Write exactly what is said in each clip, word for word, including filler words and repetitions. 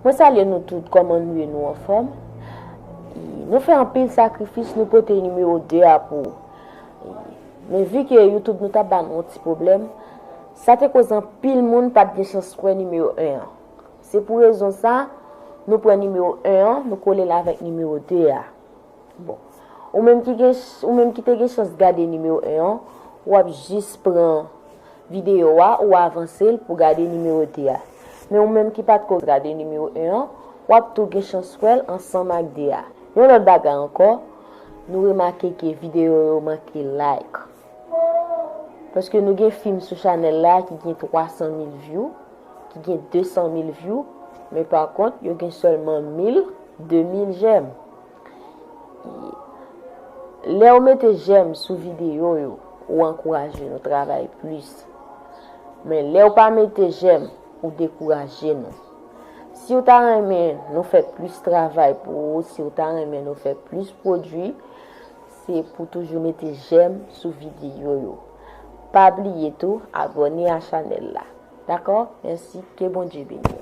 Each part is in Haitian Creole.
Mwen salye nou tout, kòman nou ye, nou anfòm? Nou fè anpil sakrifis, nou pote nimewo de a pou ou. Men vi ke YouTube nou t ap ba nou yon ti pwoblèm, sa te koz anpil moun pa t gen chans wè nimewo en an. Se pou rezon sa, nou pran nimewo en an, nou kole l avèk nimewo de a. Bon. Ou menm ki gen, ou menm ki te gen chans gade nimewo en an, w ap jis pran videyo a, ou avanse l pou gade nimewo de a. Men ou menm ki pa t ko gade nimewo en an, w ap tou gen chans wè l ansanm ak de a. Yon lòt bagay ankò, nou remake ke videyo yo manke like. Paske nou gen fim sou chanèl la ki gen twa san mil view, ki gen de san mil view, men pa kont, yo gen sèlman mil, de mil jèm. Lè w mete jèm sou videyo yo, ou ankouraje nou travay plis. Men lè w pa mete jèm, ou dekouraje nou. Si w ta renmen nou fè plis travay pou ou, si w ta renmen nou fè plis pwodui, se pou toujou mete jèm sou videyo yo. Pa bliye tou abòne a chanèl la. Dakò? Mèsi. Ke Bondye beni w.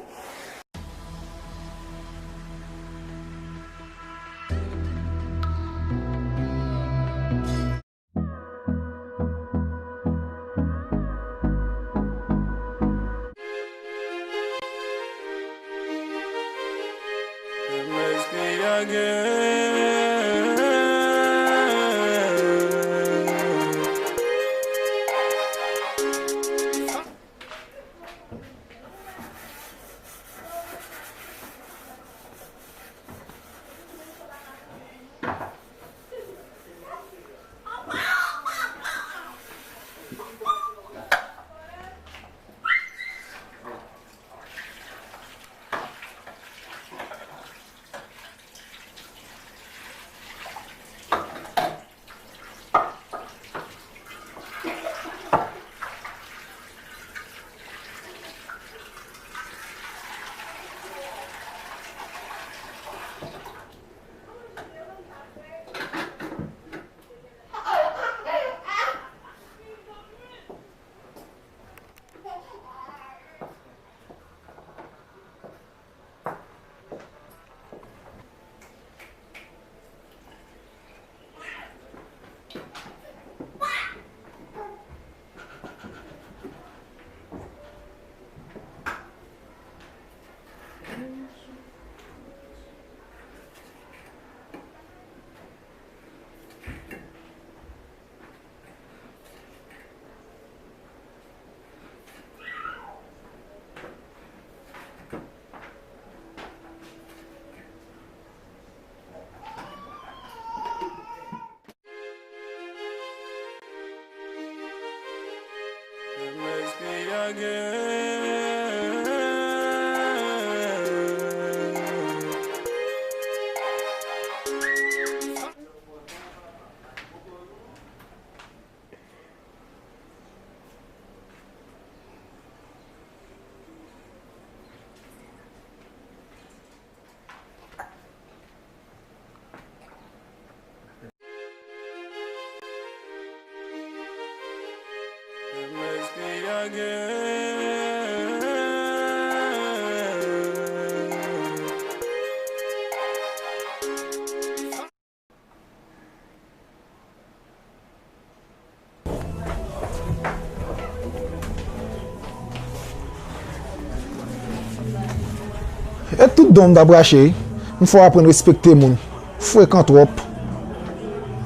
E tout don m t ap rache wi. M fè w aprann respekte moun. Frekan twòp.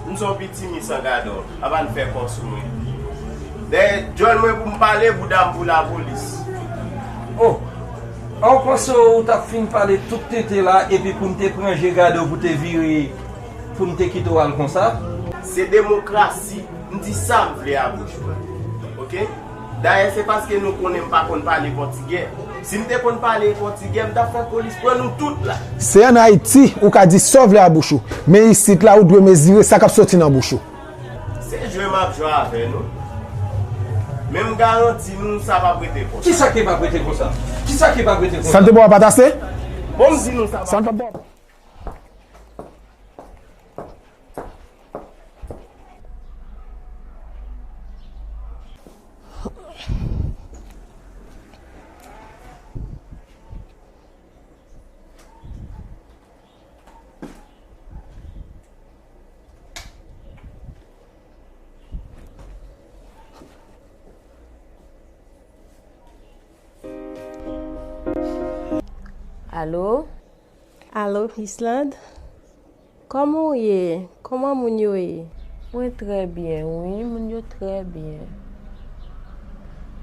M se yon pitit misan gadò. Apa n fè kò sou mwen. Dèyè djòl mwen pou m pale, bouda m pou lapolis. Oh! A w panse w t ap fin pale tout tenten la epi pou n te pran je gade w pou te vire pou n te kite w al konsa? Se demokrasi, m di sa m vle a bouch mwen. Oke? Dayè se paske nou konnen m pa konn pale pòtigè. Si m te konn pale pòtigè, m t ap fè polis pran nou tout la. Se ann Ayiti ou ka di sa w vle a bouch ou, men isit la ou dwe mezire sa k ap soti nan bouch ou. Se jwe m ap jwe avè nou. Men m garanti nou sa p ap rete konsa. Kisa ki p ap rete konsa? Kisa ki p ap rete konsa? Sa n te ba w pa t ase? Bon, m di nou sa p ap. Sa n t ap ba w. Alo? Alo, Islande? Kòman w ye? Kòman moun yo ye? Mwen trè byen, wi, moun yo trè byen.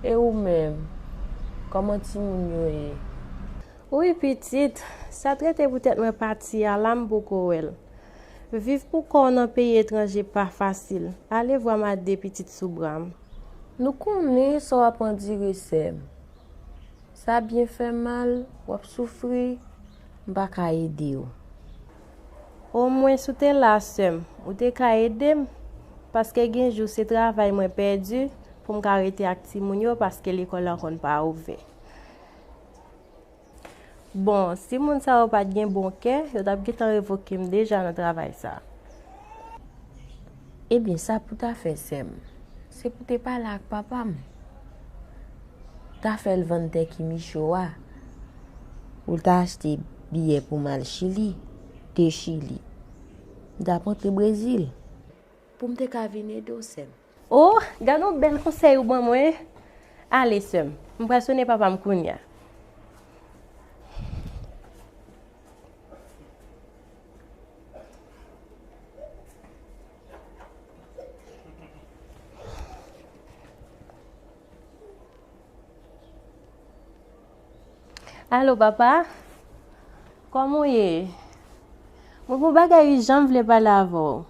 E ou menm? Kòman timoun yo ye? Wi, pitit, sa t rete poutèt mwen pati a la, m poko wè l. Viv pou kò w nan peyi etranje pa fasil. Alevwa, m a de pitit sou bra m. Nou konnen sa w ap andire, sè m. Sa byen fè mal, w ap soufri, m pa ka ede w. Omwens ou te la, sè m, ou te ka ede m, paske gen jou se travay mwen pèdi pou m ka rete ak timoun yo, paske lekòl lan konn pa ouvè. Bon, si moun sa yo pa t gen bon kè, yo t ap gentan revoke m deja nan travay sa. Ebyen, sa pou ta fè, sè m, se pou te pale ak papa m. Ta fè l vann tè ki micho a. Ou ta achte biyè pou m al Chili, de Chili. M t ap rantre Brezil. Pou m te ka vin ede w, sè m. Oh, gad yon bèl konsèy ou ban mwen. Ale, sè m. M pral sonnen papa m kounye a. Alo, papa? Kòman w ye? Mwen gen yon bagay ijan m vle pale avè w.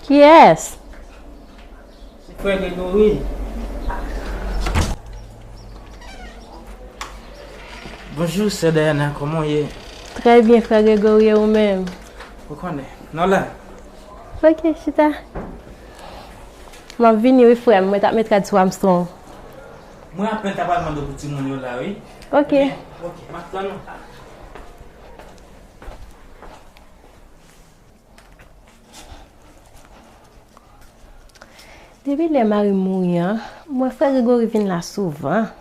Kiyès? Se frè Gregory. Bonjou, sè Diana, kòman w ye? Trè byen, frè Gregory, e ou menm? Ou konnen, non la. Ok, chita. M ap vini wi, frè m, mwen t ap met rad sou Armstrong. Mwen apèn ta pral mande w pou timoun yo la, wi. Ok. Ebyen, ok, m ap tann ou. Depi lè mari m mouri an, m wè frè Gregory vin la souvan.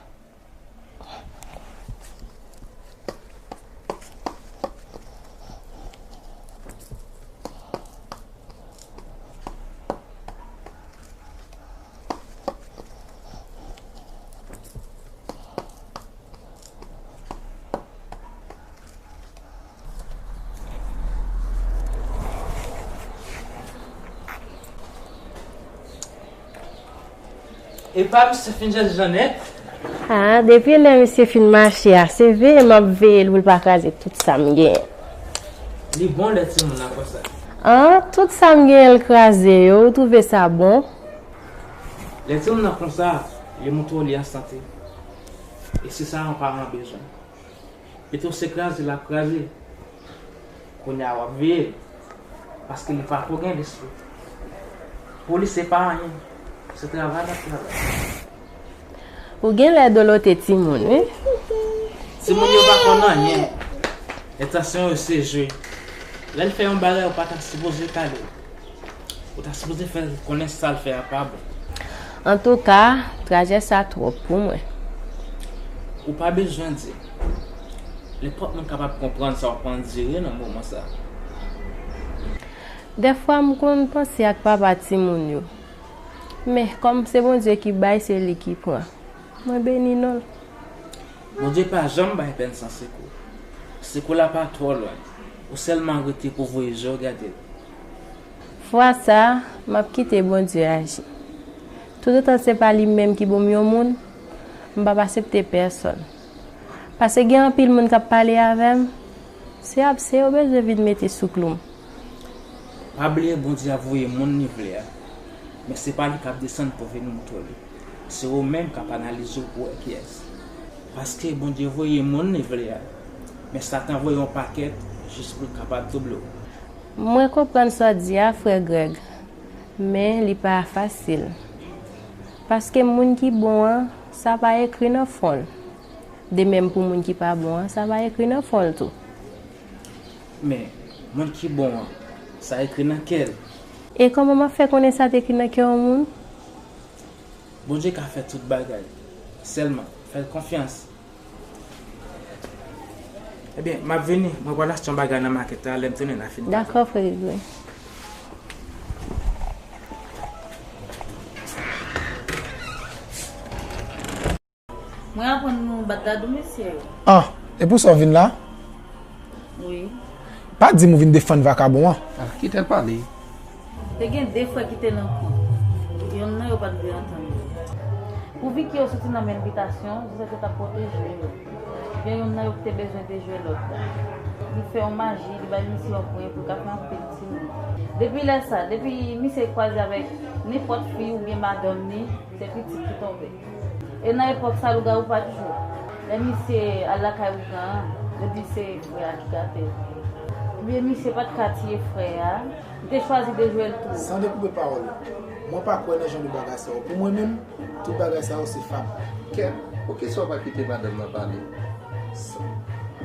Epa misye fin chanje jan nèt? Ah, depi lè misye fin mache a, se veye m ap veye l pou l pa kraze tout sa m genyen. Li bon lè timoun nan konsa. Ah, tout sa m genyen l kraze yo, ou twouve sa bon? Lè timoun nan konsa, li montre w li an sante. E se sa yon paran bezwen. Pito se kraze l ap kraze. Kounye a w ap veye l. Paske li pa ko gen lespri. Pou li se pa anyen. Se travay l ap travay. Ou genlè dolote timoun, wi. Timoun yo pa konn anyen. Entansyon yo se jwe. Lè l fè yon bagay, ou pa ta sipoze kale l. Ou ta sipoze fè l konnen sa l fè a pa bon. Antouka, trajè sa twòp pou mwen. Ou pa bezwen di. Nenpòt moun kapab konprann sa w ap andire nan moman sa. Dèfwa m konn panse ak papa timoun yo. Men, kòm se Bondye ki bay, se li ki pran. Mwen beni non l. Bondye pa janm bay pèn san sekou. Sekou la pa twò lwen. Ou sèlman rete pou voye je w gade l. Fwa sa a, m ap kite Bondye aji. Toutotan se pa li menm ki ban m yon moun, m p ap aksepte pèsonn. Paske gen anpil moun k ap pale avè m, se abse yo bezwen vin mete sou klou m. Pa bliye Bondye ap voye moun li vle a, men se pa li k ap desann pou vin montre w li. Se ou menm k ap analize w pou wè kiyès. Paske Bondye voye moun li vle a, men Satan voye yon pakèt jis pou l kapab double w. Mwen konprann sa w di a, frè Greg, men li pa fasil. Paske moun ki bon an, sa pa ekri nan fwon l. De menm pou moun ki pa bon an, sa pa ekri nan fwon l tou. Men, moun ki bon an, sa ekri nan kè l. E kòman m ap fè konnen sa t ekri nan kè yon moun? Bondye ka fè tout bagay. Sèlman, fè l konfyans. Ebyen, m ap vini. Mwen pral achte yon bagay nan makèt la, lè m tounen, n a fini pale. Dakò, frè Gregory. Mwen aprann nou bat Dadou mesye yo. Ah, e pou sa w vin la? Wi. Pa di m ou vin defann vakabon an. Ah, kite l pale. Te gen de frè ki te nan kont. Yonn nan yo pa t vle antann yo. Pou Vicky yo soti nan menm bitasyon, se sa ki t ap pwoteje yo. Gen yonn nan yo ki te bezwen dejwe lòt la. Li fè yon maji, li bay misye yon pwen pou l ka fè anpil timoun. Depi lè sa, depi misye kwaze avèk nenpòt fi oubyen madanm li, se pitit ki tonbe. E nan epòk sa, lougawou pa t cho. Lè misye al lakay ougan an, yo di se frè a ki gate l. Oubyen misye pa t ka tiye frè a, li te chwazi dejwe l tou. San dekoupe pawòl ou, mwen pa kwè nan jan de bagay sa yo. Pou mwen menm, tout bagay sa yo se fab. Kèt, poukisa w pa kite madanm nan pale? Sa,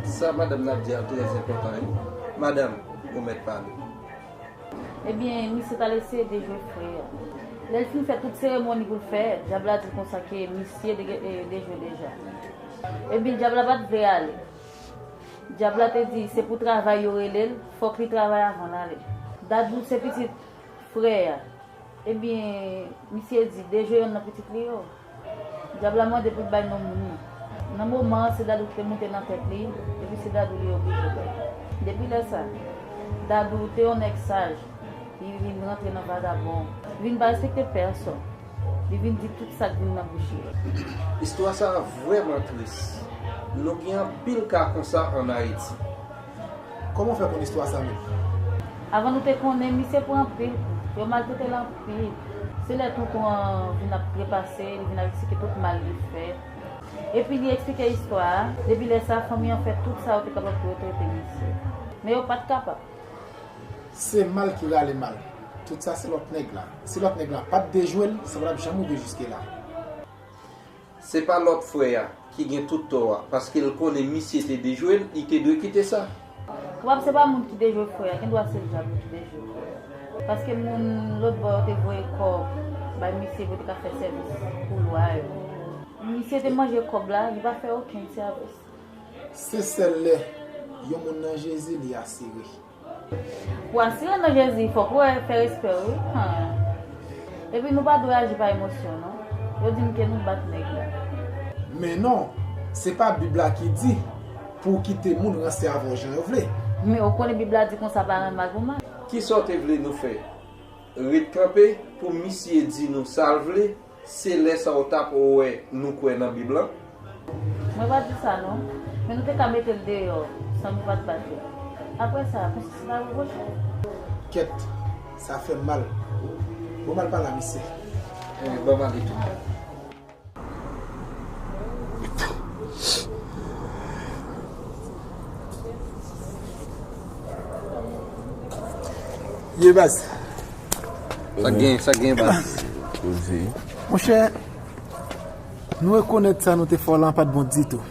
sa madanm nan ap di a trè enpòtan, wi. Madanm, ou mèt pale. Ebyen, misye t al eseye dejwe frè a. Lè l fin fè tout seremoni pou l fè, dyab la di l konsa ke misye dege-, e, dejwe deja. Ebyen, dyab la pa t vle ale. Dyab la te di se pou travay yo rele l, fòk li travay avan l ale. Dadou se pitit frè a. Ebyen, misye di dejwe yonn nan pitit li yo. Dyab la mande pou l bay non moun nan. Nan moman an, se Dadou ki te moute nan tèt li, epi se Dadou li oblije bay. Depi lè sa, Dadou te yon nèg saj, li vin rantre nan vagabon, li vin pa respekte pèsòn, li vin di tout sa k vin nan bouch li. Istwa sa a vrèman tris. Nou gen anpil ka konsa ann Ayiti. Kòman w fè konn istwa sa menm? Avan nou te konnen, misye pran anpil kou. Yo maltrete l anpil. Se lè tonton an vin ap trepase, li vin ap eksplike tout mal li fè. Epi li eksplike istwa a. Depi lè sa, fanmi an fè tout sa yo te kapab pou yo trete misye. Men yo pa t kapab. Se mal ki rale mal. Tout sa se lòt nèg la. Si lòt nèg la pa t dejwe l, sa pa t ap janm rive jiske la. Se pa lòt frè a ki gen tout tò a, paske l konnen misye te dejwe l, li te dwe kite sa. Kapab se pa moun ki dejwe frè a, gendwa se dyab ki dejwe frè a. Paske moun lòt bò yo te voye kòb bay misye pou te ka fè sèvis pou lwa yo. Misye te manje kòb la, li pa fè okenn sèvis. Se sèl lè yon moun nan Jezi, li asire. Pou asire nan Jezi, fòk ou fè respè w, wi. Epi nou pa dwe aji pa emosyon, non. Yo di m ke nou bat nèg la. Men non, se pa Bib la ki di pou w kite moun ranse avè w jan yo vle. Men ou konnen Bib la di konsa pa rann mal pou mal. Kisa w te vle nou fè? Ret kanpe pou misye di nou sa l vle? Se lè sa w t ap wè nou kwè nan Bib lan? Mwen pa t di sa non, men nou te ka mete l deyò san nou pa t bat li. Apre sa, konsyans la repwoche. Kèt, sa fè m mal. Bon, m al pale a misye. Eh, ban m ale tou. Ye baz. Sa gen, sa gen baz. Monchè, nou rekonèt sa nou te fè w lan pa t bon ditou.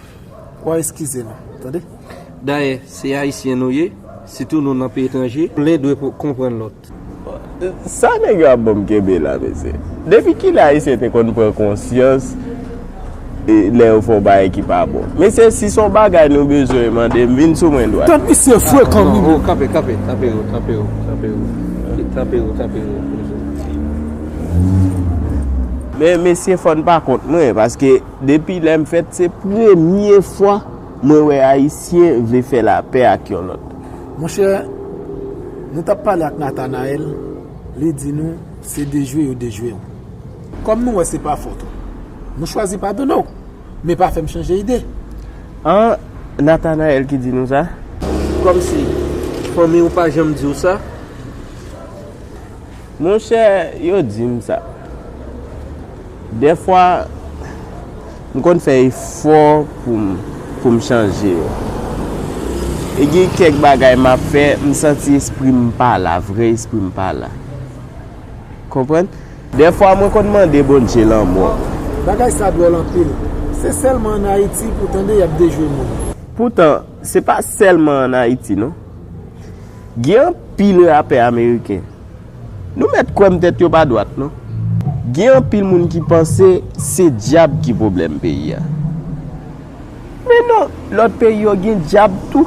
W a eskize nou, tande? Dayè, se Ayisyen nou ye, sitou nou nan peyi etranje, youn dwe konprann lòt. Sa nèg yo ap ban m kenbe la, mesye? Depi kilè Ayisyen te konn pran konsyans e lè yo fè yon bagay ki pa bon? Mesye, si se yon bagay nou bezwen mande m, vin sou mwen dwat. Tande misye frekan, Mimi. Oh, kanpe, kanpe, kanpe, kanpe, kanpe, kanpe, kanpe. Men mesye, fò n pa kont mwen, paske depi lè m fèt, se premye fwa mwen wè Ayisyen vle fè lapè ak yon lòt. Monchè, nou t ap pale ak Nathanaël, li di nou se dejwe yo dejwe w. Kòm nou wè se pa fòt ou, nou chwazi padone w, men pa fè m chanje ide. An, Nathanaël ki di nou sa? Kòmsi fanmi w pa janm di w sa? Monchè, yo di m sa. Dèfwa, m konn fè efò pou m, pou m chanje. E gen kèk bagay m ap fè, m santi espri m pa la, vrè espri m pa la. Konprann? Dèfwa, mwen konn mande Bondye lanmò. Bagay sa dwòl anpil. Se sèlman ann Ayiti pou w tande y ap dejwe moun. Poutan, se pa sèlman ann Ayiti, non. Gen anpil rapè ameriken. Nou mèt kwè m tèt yo pa dwat, non. Gen anpil moun ki panse se dyab ki pwoblèm peyi a. Men non, lòt peyi yo gen dyab tou,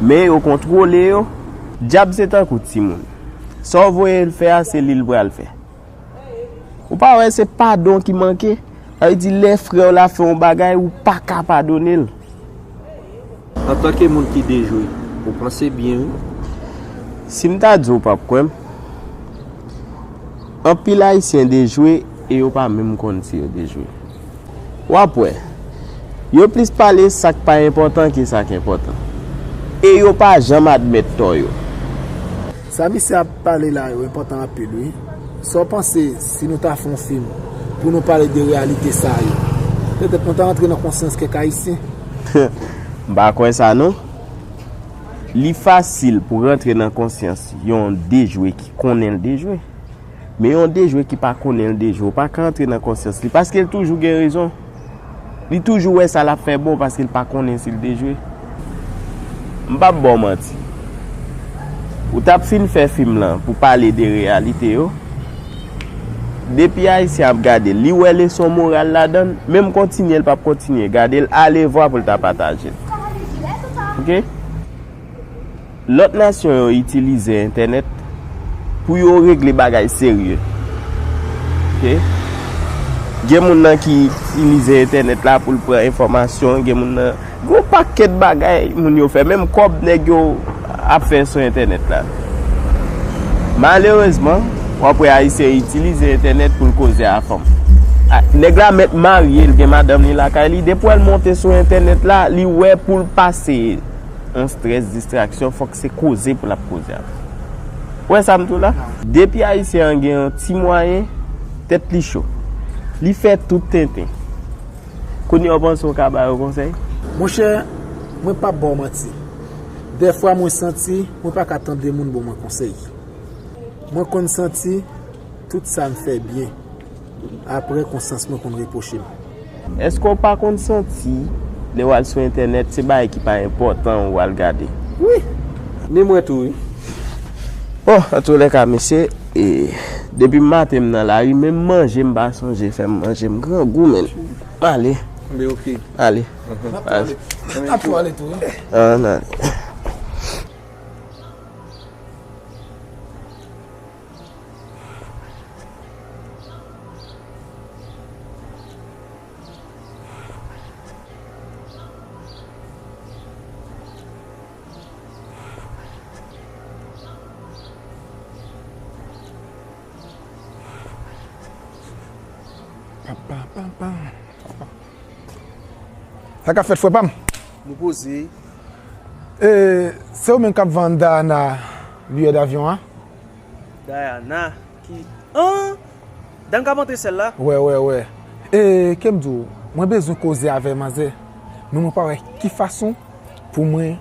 men yo kontwole yo. Dyab se tankou timoun. Sa w voye l fè a, se li l pral fè. Ou pa wè se padon ki manke? Sa vle di, lè frè w la fè yon bagay, ou pa ka padone l. Antanke moun ki dejwe, ou panse byen, wi. Si m ta di w, w p ap kwè m. Anpil Ayisyen dejwe e yo pa menm konn si yo dejwe. W ap wè, yo plis pale sa k pa enpòtan ke sa k enpòtan. E yo pa janm admèt tò yo. Sa misye ap pale la yo enpòtan anpil, wi. Sa w panse si nou ta fè yon fim pou nou pale de reyalite sa yo? Petèt nou ta rantre nan konsyans kèk Ayisyen. M pa kwè sa, non. Li fasil pou rantre nan konsyans yon dejwe ki konnen l dejwe. Men yon dejwe ki pa konnen l dejwe, ou pa ka rantre nan konsyans li, paske l toujou gen rezon. Li toujou wè sa l ap fè bon paske l pa konnen si l dejwe. M p ap ba w manti. Ou t ap fin fè fim lan pou pale de reyalite yo. Depi Ayisyen ap gade l, li wè leson moral ladan l, menm kontinye, l p ap kontinye gade l, alevwa pou l ta pataje l. Oke? Lòt nasyon yo itilize entènèt pou yo regle bagay serye. Oke? Gen moun nan ki itilize entènèt la pou l pran enfòmasyon, gen moun nan, gen yon pakèt bagay moun yo fè, menm kòb nèg yo ap fè sou entènèt la. Malerezman, w ap wè Ayisyen itilize entènèt pou l koze a fanm. A, nèg la mèt marye, l gen madanm li lakay li, depi w wè l monte sou entènèt la, li wè pou l pase yon strès, distraksyon, fòk se koze pou l ap koze avè w. Ou wè sa m di w la? Depi Ayisyen an gen yon ti mwayen, tèt li cho. Li fè tout tenten. Kounye a w panse w ka ba yo konsèy? Monchè, mwen p ap ba w manti. Dèfwa mwen santi mwen pa ka tande moun ban mwen konsèy. Mwen konn santi tout sa m fè byen. Apre konsyans mwen konn repwoche m. Èske w pa konn santi lè w al sou entènèt se bagay ki pa enpòtan ou al gade? Wi. Ni mwen tou, wi. Bon, antoulèka, mesye, e, depi maten m nan lari, menm manje m pa sonje fè m manje, m grangou, menn. Ale. Anben, oke. Ale. N ap tou ale. N ap tou ale tou, wi. Ann ale. Papa, papa, papa. Sa k ap fèt, frè pa m? Nou poze. E, se ou menm k ap vann Dayana liyè davyon an? Dayana? Ki? An! Dam k ap antre sèl la? Wè, wè, wè. E, ke m di w, mwen bezwen koze avè manzè. Men mwen pa wè ki fason pou mwen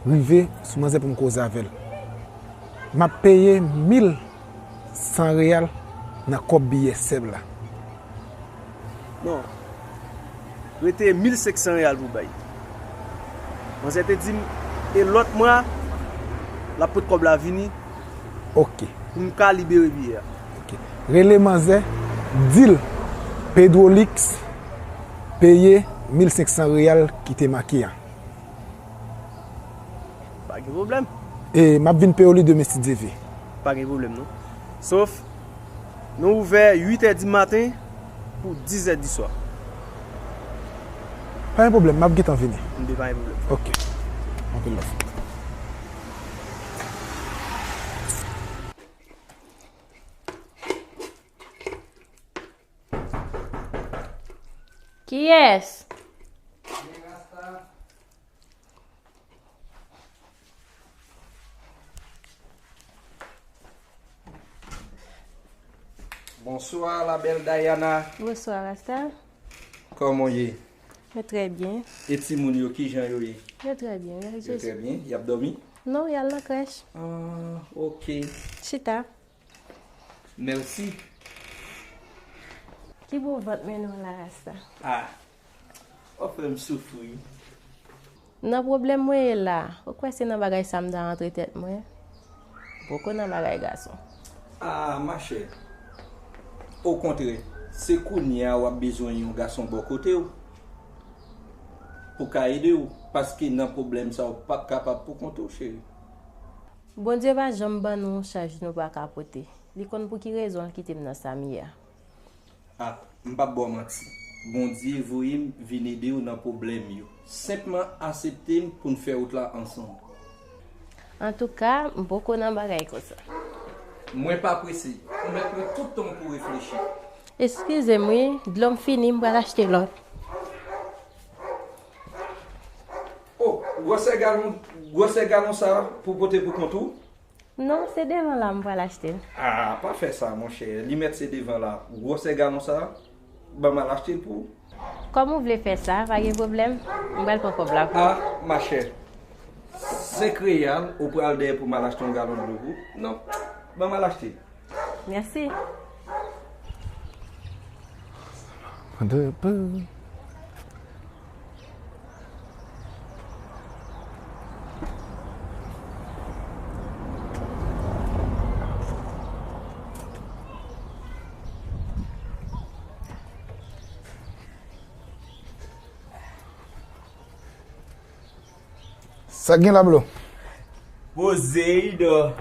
rive sou manzè pou m koze avè l. M ap peye mil san reyal nan kòb biyè sèb la. Non. Rete mil senk san reyal pou bay. Manzè te di m, e lòt mwa, l ap pot kòb la vini. Ok. Pou m ka libere biyè a. Ok. Rele manzè, di l Pedrolix peye mil senk san reyal ki te manke an. Pa gen pwoblèm. E m ap vin peye w li demen si Dye vle. Pa gen pwoblèm non. Sof, nou ouvè uit è di maten pou diz è di swa. Pa gen pwoblèm, m ap gentan vini. Enben, pa gen pwoblèm. Ok. Anpil love. Kiyès? Bonsoir, la belle Diana. Bonsoir, Rasta. Kòman w ye? Mwen trè byen. E timoun yo, kijan yo ye? Yo trè byen, grâce à Jésus. Yo trè byen? Y ap dòmi? Non, y al nan krèch. Ah, ok. Chita. Mèsi. Ki bon vant mennen w la, Rasta? Ah, w ap fè m soufri. Nan pwoblèm mwen ye la, ou kwè se nan bagay sa m ta rantre tèt mwen? Poko nan bagay gason. Ah, machè. Okontrè, se kounye a w ap bezwen yon gason bò kote w pou ka ede w, paske nan pwoblèm sa w p ap kapab pou kont ou, cheri. Bondye pa janm ban nou yon chaj nou pa ka pote. Li konn pou ki rezon l kite m nan sa m ye a. Ah, m p ap ba w manti. Bondye voye m vin ede w nan pwoblèm yo. Senpman aksepte m pou n fè wout la ansanm. Antouka, m poko nan bagay konsa. Mwen pa prese. Ou mèt pran tout tan w pou w reflechi. Eskize m wi, dlo m fini, m pral achte lòt. O, gwosè galon, gwosè galon sa a pou pote pou kont ou? Non, se devan la m pral achte l. A, pa fè sa, monchè. Li mèt se devan la. Gwosè galon sa a, ban m al achte l pou ou. Kòm ou vle fè sa, pa gen pwoblèm. M pral pran kòb la pou ou. A, machè. Senk reyal, ou pral dèyè pou m al achte yon galon dlo pou ou? Non. Ban m al achte l. Mèsi. Sa k gen la, bro? Poze, Idò.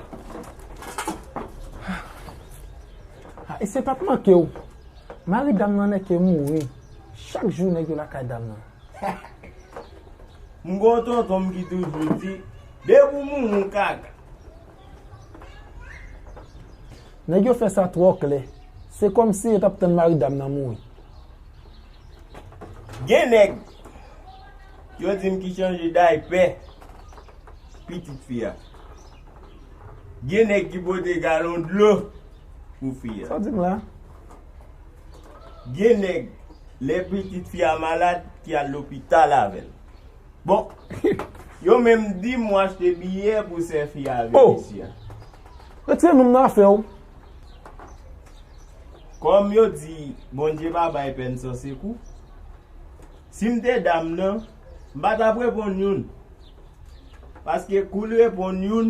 Ayisyen p ap manke w. Mari dam nan nèk yo mouri. Chak jou nèg yo lakay dam nan. M gon tonton m ki toujou di, depi w mouri, w kaka. Nèg yo fè sa twò klè. Se kòmsi yo t ap tann mari dam nan mouri. Gen nèg, yo di m ki chanje daypè pitit fi a. Gen nèg ki pote galon dlo pou fi a. Sa w di m la? Gen nèg, lè pitit fi a malad, ki al lopital avè l. Bon, yo menm di m w achte biyè pou sè fi a vin isi a. Retire non m nan afè w. Kòm yo di, Bondye pa bay pèn san sekou, si m te dam nan, m pa t ap reponn youn. Paske kou l reponn youn,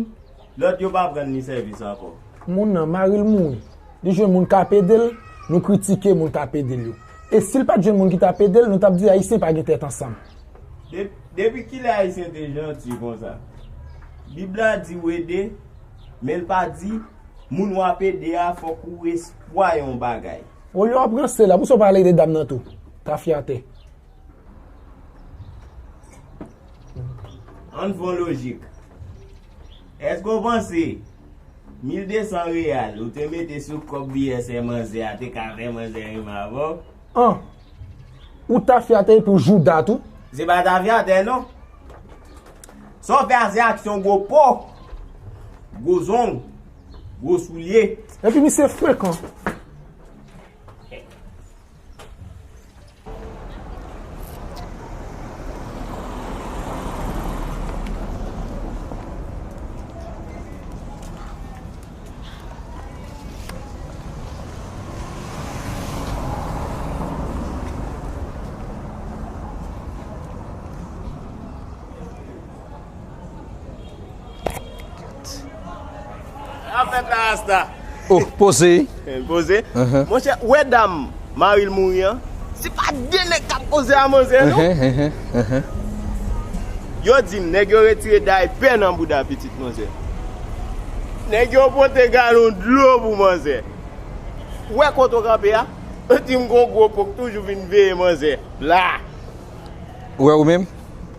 lòt yo pa pran li sèvis ankò. Moun nan, mari l mouri. Li jwenn moun k ap ede l, nou kritike moun k ap ede l yo. E si l pa t jwenn moun ki t ap ede l, nou t ap di Ayisyen pa gen tèt ansanm. De-, depi kilè Ayisyen te janti konsa? Bib la di w ede, men l pa di moun w ap ede a fòk ou espwa yon bagay. Olye w ap ranse la, pou sa w pa al ede dam nan tou? Tafyatè. Ann fè yon lojik. Èske w panse mil de san reyal ou te mete sou kòb biyè sè manzè a te ka fè manzè renmen avè w? An. Ou tafyatè epi w jouda tou? Se pa tafyatè non. Sa w fè a se aksyon gwo po, gwo zong, gwo soulye. Epi misye frekan. Afè la rasta. Oh, poze. Eh, poze. Monchè, ou wè dam mari l mouri an? Se pa de nèg k ap koze a manzè non. Yo di m nèg yo retire daypè nan bouda pitit manzè. Nèg yo pote galon dlo pou manzè. Ou wè kote w kanpe a? Yo di m gon gwo po k toujou vin veye manzè. La. Ou wè ou menm?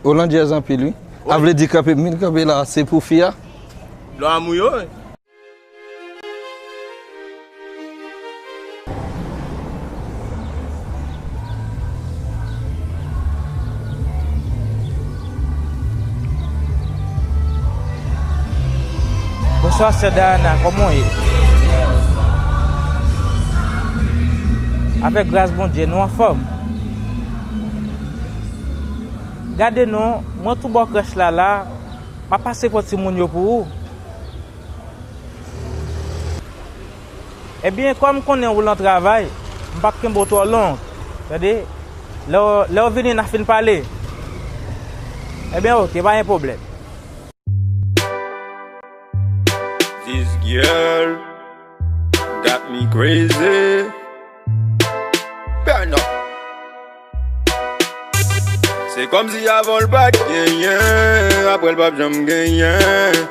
Ou landjèz anpil wi. A vle di kanpe m vin kanpe la se pou fi a? Dlo a mouye wi. Bonswa sè Dayana, kòman w ye? Avèk gras Bondye, nou anfòm. Gade non, mwen tou bò krèch la la, m ap pase pran timoun yo pou ou. Ebyen, kòm m konnen ou lan travay, m p ap kenbe w twò long. Tande, lè w, lè w vini, n a fin pale. Ebyen, oke, pa gen pwoblèm. This girl got me crazy. Burn up. Se kòmsi avan l pa t genyen, apre l p ap janm genyen.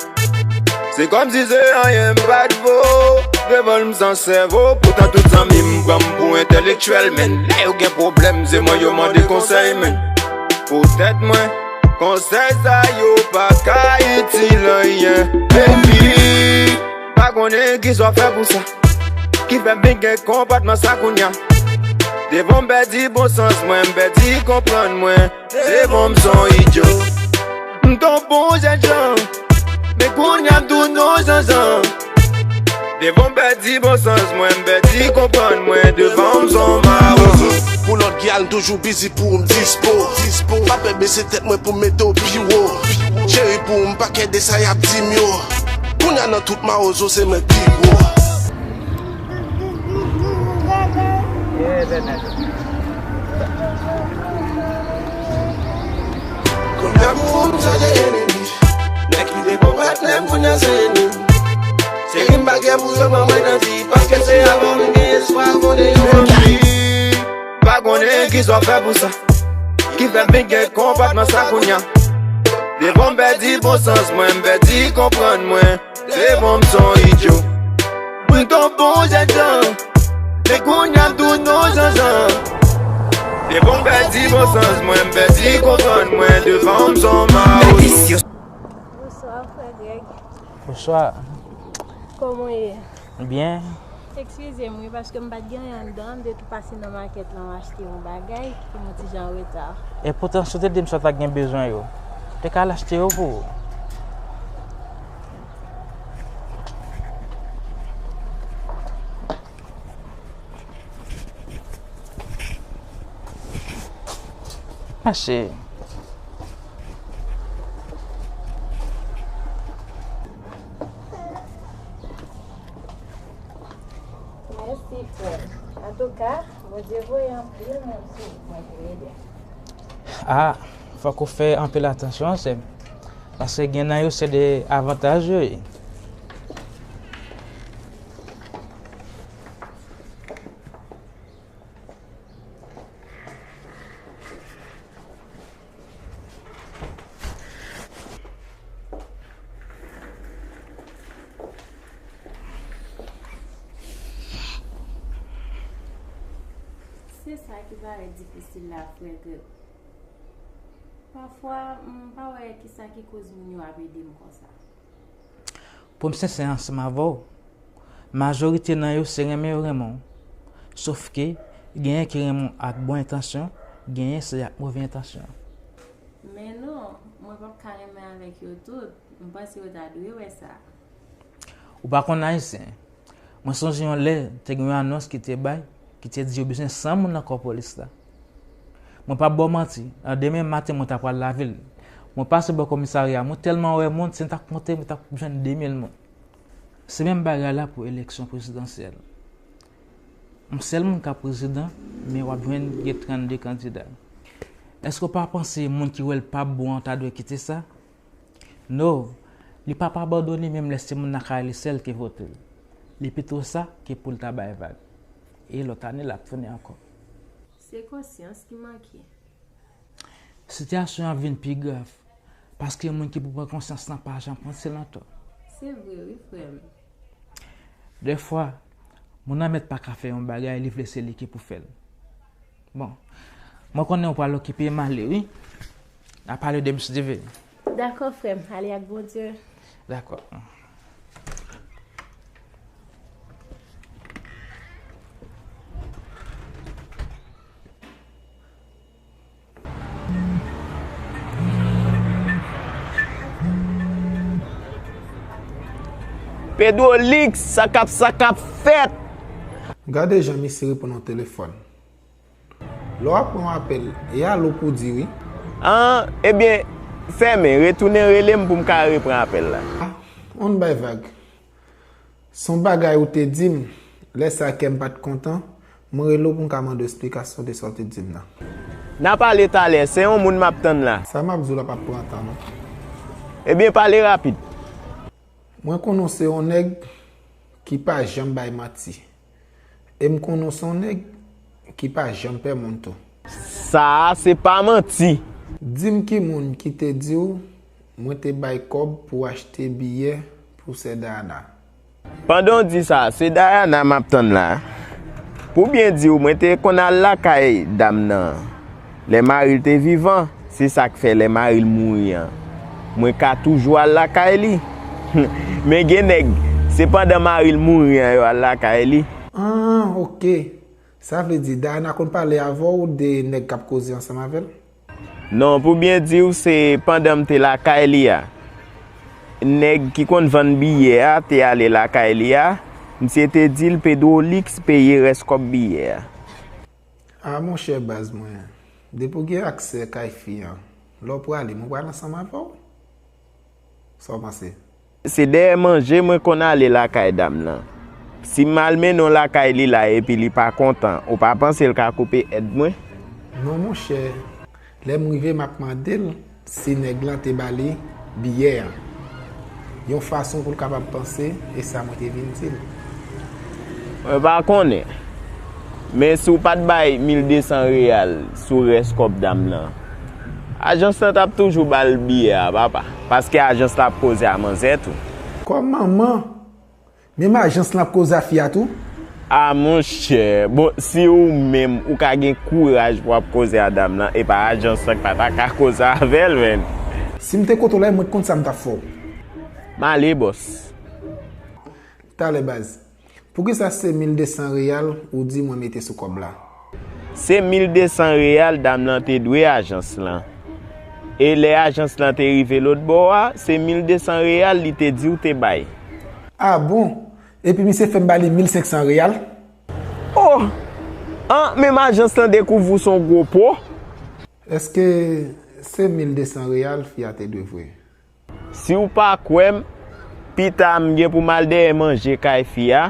Se kòmsi se anyen m pa t vo. Devan m san sèvo, poutan tout zanmi m pran m pou entèlektyèl, men lè yo gen pwoblèm, se mwen yo mande konsèy, men poutèt mwen, konsèy sa yo pa ka itil anyen. Baby, pa konnen kisa w fè pou sa, ki fè m vin gen konpòtman sa kounya. Devan m pèdi bon sans mwen, m pèdi konprann mwen. Devan m son idyo. M t on bon jènjan, men kounya m tounen on zanzan. Devan m pèdi bon sans mwen, m pèdi konprann mwen. Devan m son mawozo. Pou lòt gyal m toujou bizi pou m dispo. Dispo. Pa pè bese tèt mwen pou m mete w pi wo. Cheri pou m pa kè de sa y ap di m yo. Kounya nan tout mawozo se mwen pi gwo. Konbyen moun sa te enemi? Nèg ki te bon patnè m kounya se enmi. Se rim bagay pou yo ban mwen nan vi, paske se avan m gen espwa konde yon fanmi. Pa konnen kisa w fè pou sa, ki fè m vin gen konpòtman sa kounya. Devan m pèdi bon sans mwen, m pèdi konprann mwen. Devan m son idyo. M t on bon jènjan, men kounya m tounen on zanzan. Devan m pèdi bon sans mwen, m pèdi konprann mwen. Devan m son mawozo. Bonswa, frè Greg. Bonswa. Kòman w ye? Byen. Eskize m, wi, paske m pa t gen anyen anndan, m te tou pase nan makèt la, m achte yon bagay, ki te yon ti jan an reta. Epoutan, si w te di m sa w ta gen bezwen yo, m te ka al achte yo pou ou. Mache. Mèsi, frè m. Antouka, Bondye voye anpil moun sou wout mwen pou ede m. Ah, fòk ou fè anpil atansyon, sè m. Paske gen nan yo se de avantaj yo ye. Se sa ki parèt difisil la, frè Greg. Pafwa, m pa wè kisa ki koz moun yo ap ede m konsa. Pou m sensè ansanm avè w, majorite nan yo se renmen yo renmen w. Sof ke, genyen ki renmen w ak bon entansyon, genyen se ak move entansyon. Men non, mwen p ap ka renmen avèk yo tout. M panse yo ta dwe wè sa. Ou pa konn Ayisyen. Mwen sonje yon lè, te gen yon anons ki te bay, ki te di yo bezwen san moun nan kò polis la. Mwen p ap ba w manti, nan demen maten mwen ta pral lavil. Mwen pase bò komisarya, mwen tèlman wè moun, si m ta konte, mwen t ap jwenn de mil moun. Se menm bagay la pou eleksyon prezidansyèl. Yon sèl moun k ap prezidan, men w ap jwenn gen trannde kandida. Èske w pa panse moun ki wè l p ap bon an ta dwe kite sa? No, li p ap abandone menm lè se moun nan kay li sèl ki vote l. Li pito sa ke pou l ta bay vag. E lòt ane l ap tounen ankò. Se konsyans ki manke. Sitiyasyon an vin pi grav, paske moun ki pou pran konsyans lan pa janm panse l antò. Se vre wi, frè m. Dèfwa, moun nan mèt pa ka fè yon bagay, li vle se li ki pou fè l. Bon, mwen konnen w pral okipe, m ale wi. N a pale demen si Dye vle. Dakò, frè m, ale ak Bondye. Dakò. Pedro Lix, sa k ap, sa k ap fèt? Gade jan misye reponn yon telefòn. Lè w ap pran yon apèl, e alo pou di wi. An, ebyen, fèmen, retounen rele m pou m ka repran apèl la. Ah, on bay vag. Se yon bagay ou te di m, lè sa a kè m pa t kontan, mwen rele w pou m ka mande w esplikasyon de sa w te di m nan. N a pale talè, se yon moun m ap tann la. Sa m ap di w la p ap pran tan non. Ebyen, pale rapid. Mwen konnen w se yon nèg ki pa janm bay manti. E m konnen w se yon nèg ki pa janm pè moun tou. Sa a se pa manti. Di m ki moun ki te di w mwen te bay kòb pou w achte biyè pou sè Dayana. Pandan w di sa, se Dayana m ap tann la. Pou byen di w, mwen te konn al lakay dam nan lè mari l te vivan. Se sa k fè lè mari l mouri an, mwen ka toujou al lakay li. Men gen nèg, se pandan mari l mouri an yo al lakay li. Ah, ok. Sa vle di Dayana konn pale avè w de nèg k ap koze ansanm avè l? Non, pou byen di w, se pandan m te lakay li a. Nèg ki konn vann biyè a te ale lakay li a, misye te di l Pedrolix peye rès kòb biyè a. Ah, monchè baz mwen, depi w gen aksè kay fi an, lè w prale, mwen pral ansanm avè w. Sa w panse? Se dèyè manje mwen konn ale lakay dam nan. Si m al mennen w lakay li la epi li pa kontan, ou pa panse l ka koupe èd mwen? Non, monchè. Lè m rive, m ap mande l si nèg lan te ba li biyè an. Yon fason pou l kapab panse, e sa mwen te vin di l. Mwen pa konnen. Men si w pa t bay mil de san reyal sou rès kòb dam nan, ajans lan t ap toujou ba l biyè a, papa. Paske ajans la ap koze a manzè tou. Kòm manman, menm ajans lan ap koze a fi a tou? A monchè, bon, si ou menm, ou ka gen kouraj pou w ap koze a dam nan, e pa ajans lan k pa ta ka koze avè l, menn. Si m te kote w la, mwen t konn sa m t ap fè w. M ale, bòs. Talè, baz. Poukisa se mil de san reyal ou di mwen mete sou kòb la? Se mil de san reyal dam nan te dwe ajans lan. E lè ajans lan te rive lòt bò a, se mil de san reyal li te di w te bay. Ah bon? Epi misye fè m ba li mil senk san reyal? Oh! An, menm ajans lan dekouvri w se yon gwo po. Èske se mil de san reyal fi a te dwe vre? Si w pa kwè m, pita m gen pou m al dèyè manje kay fi a,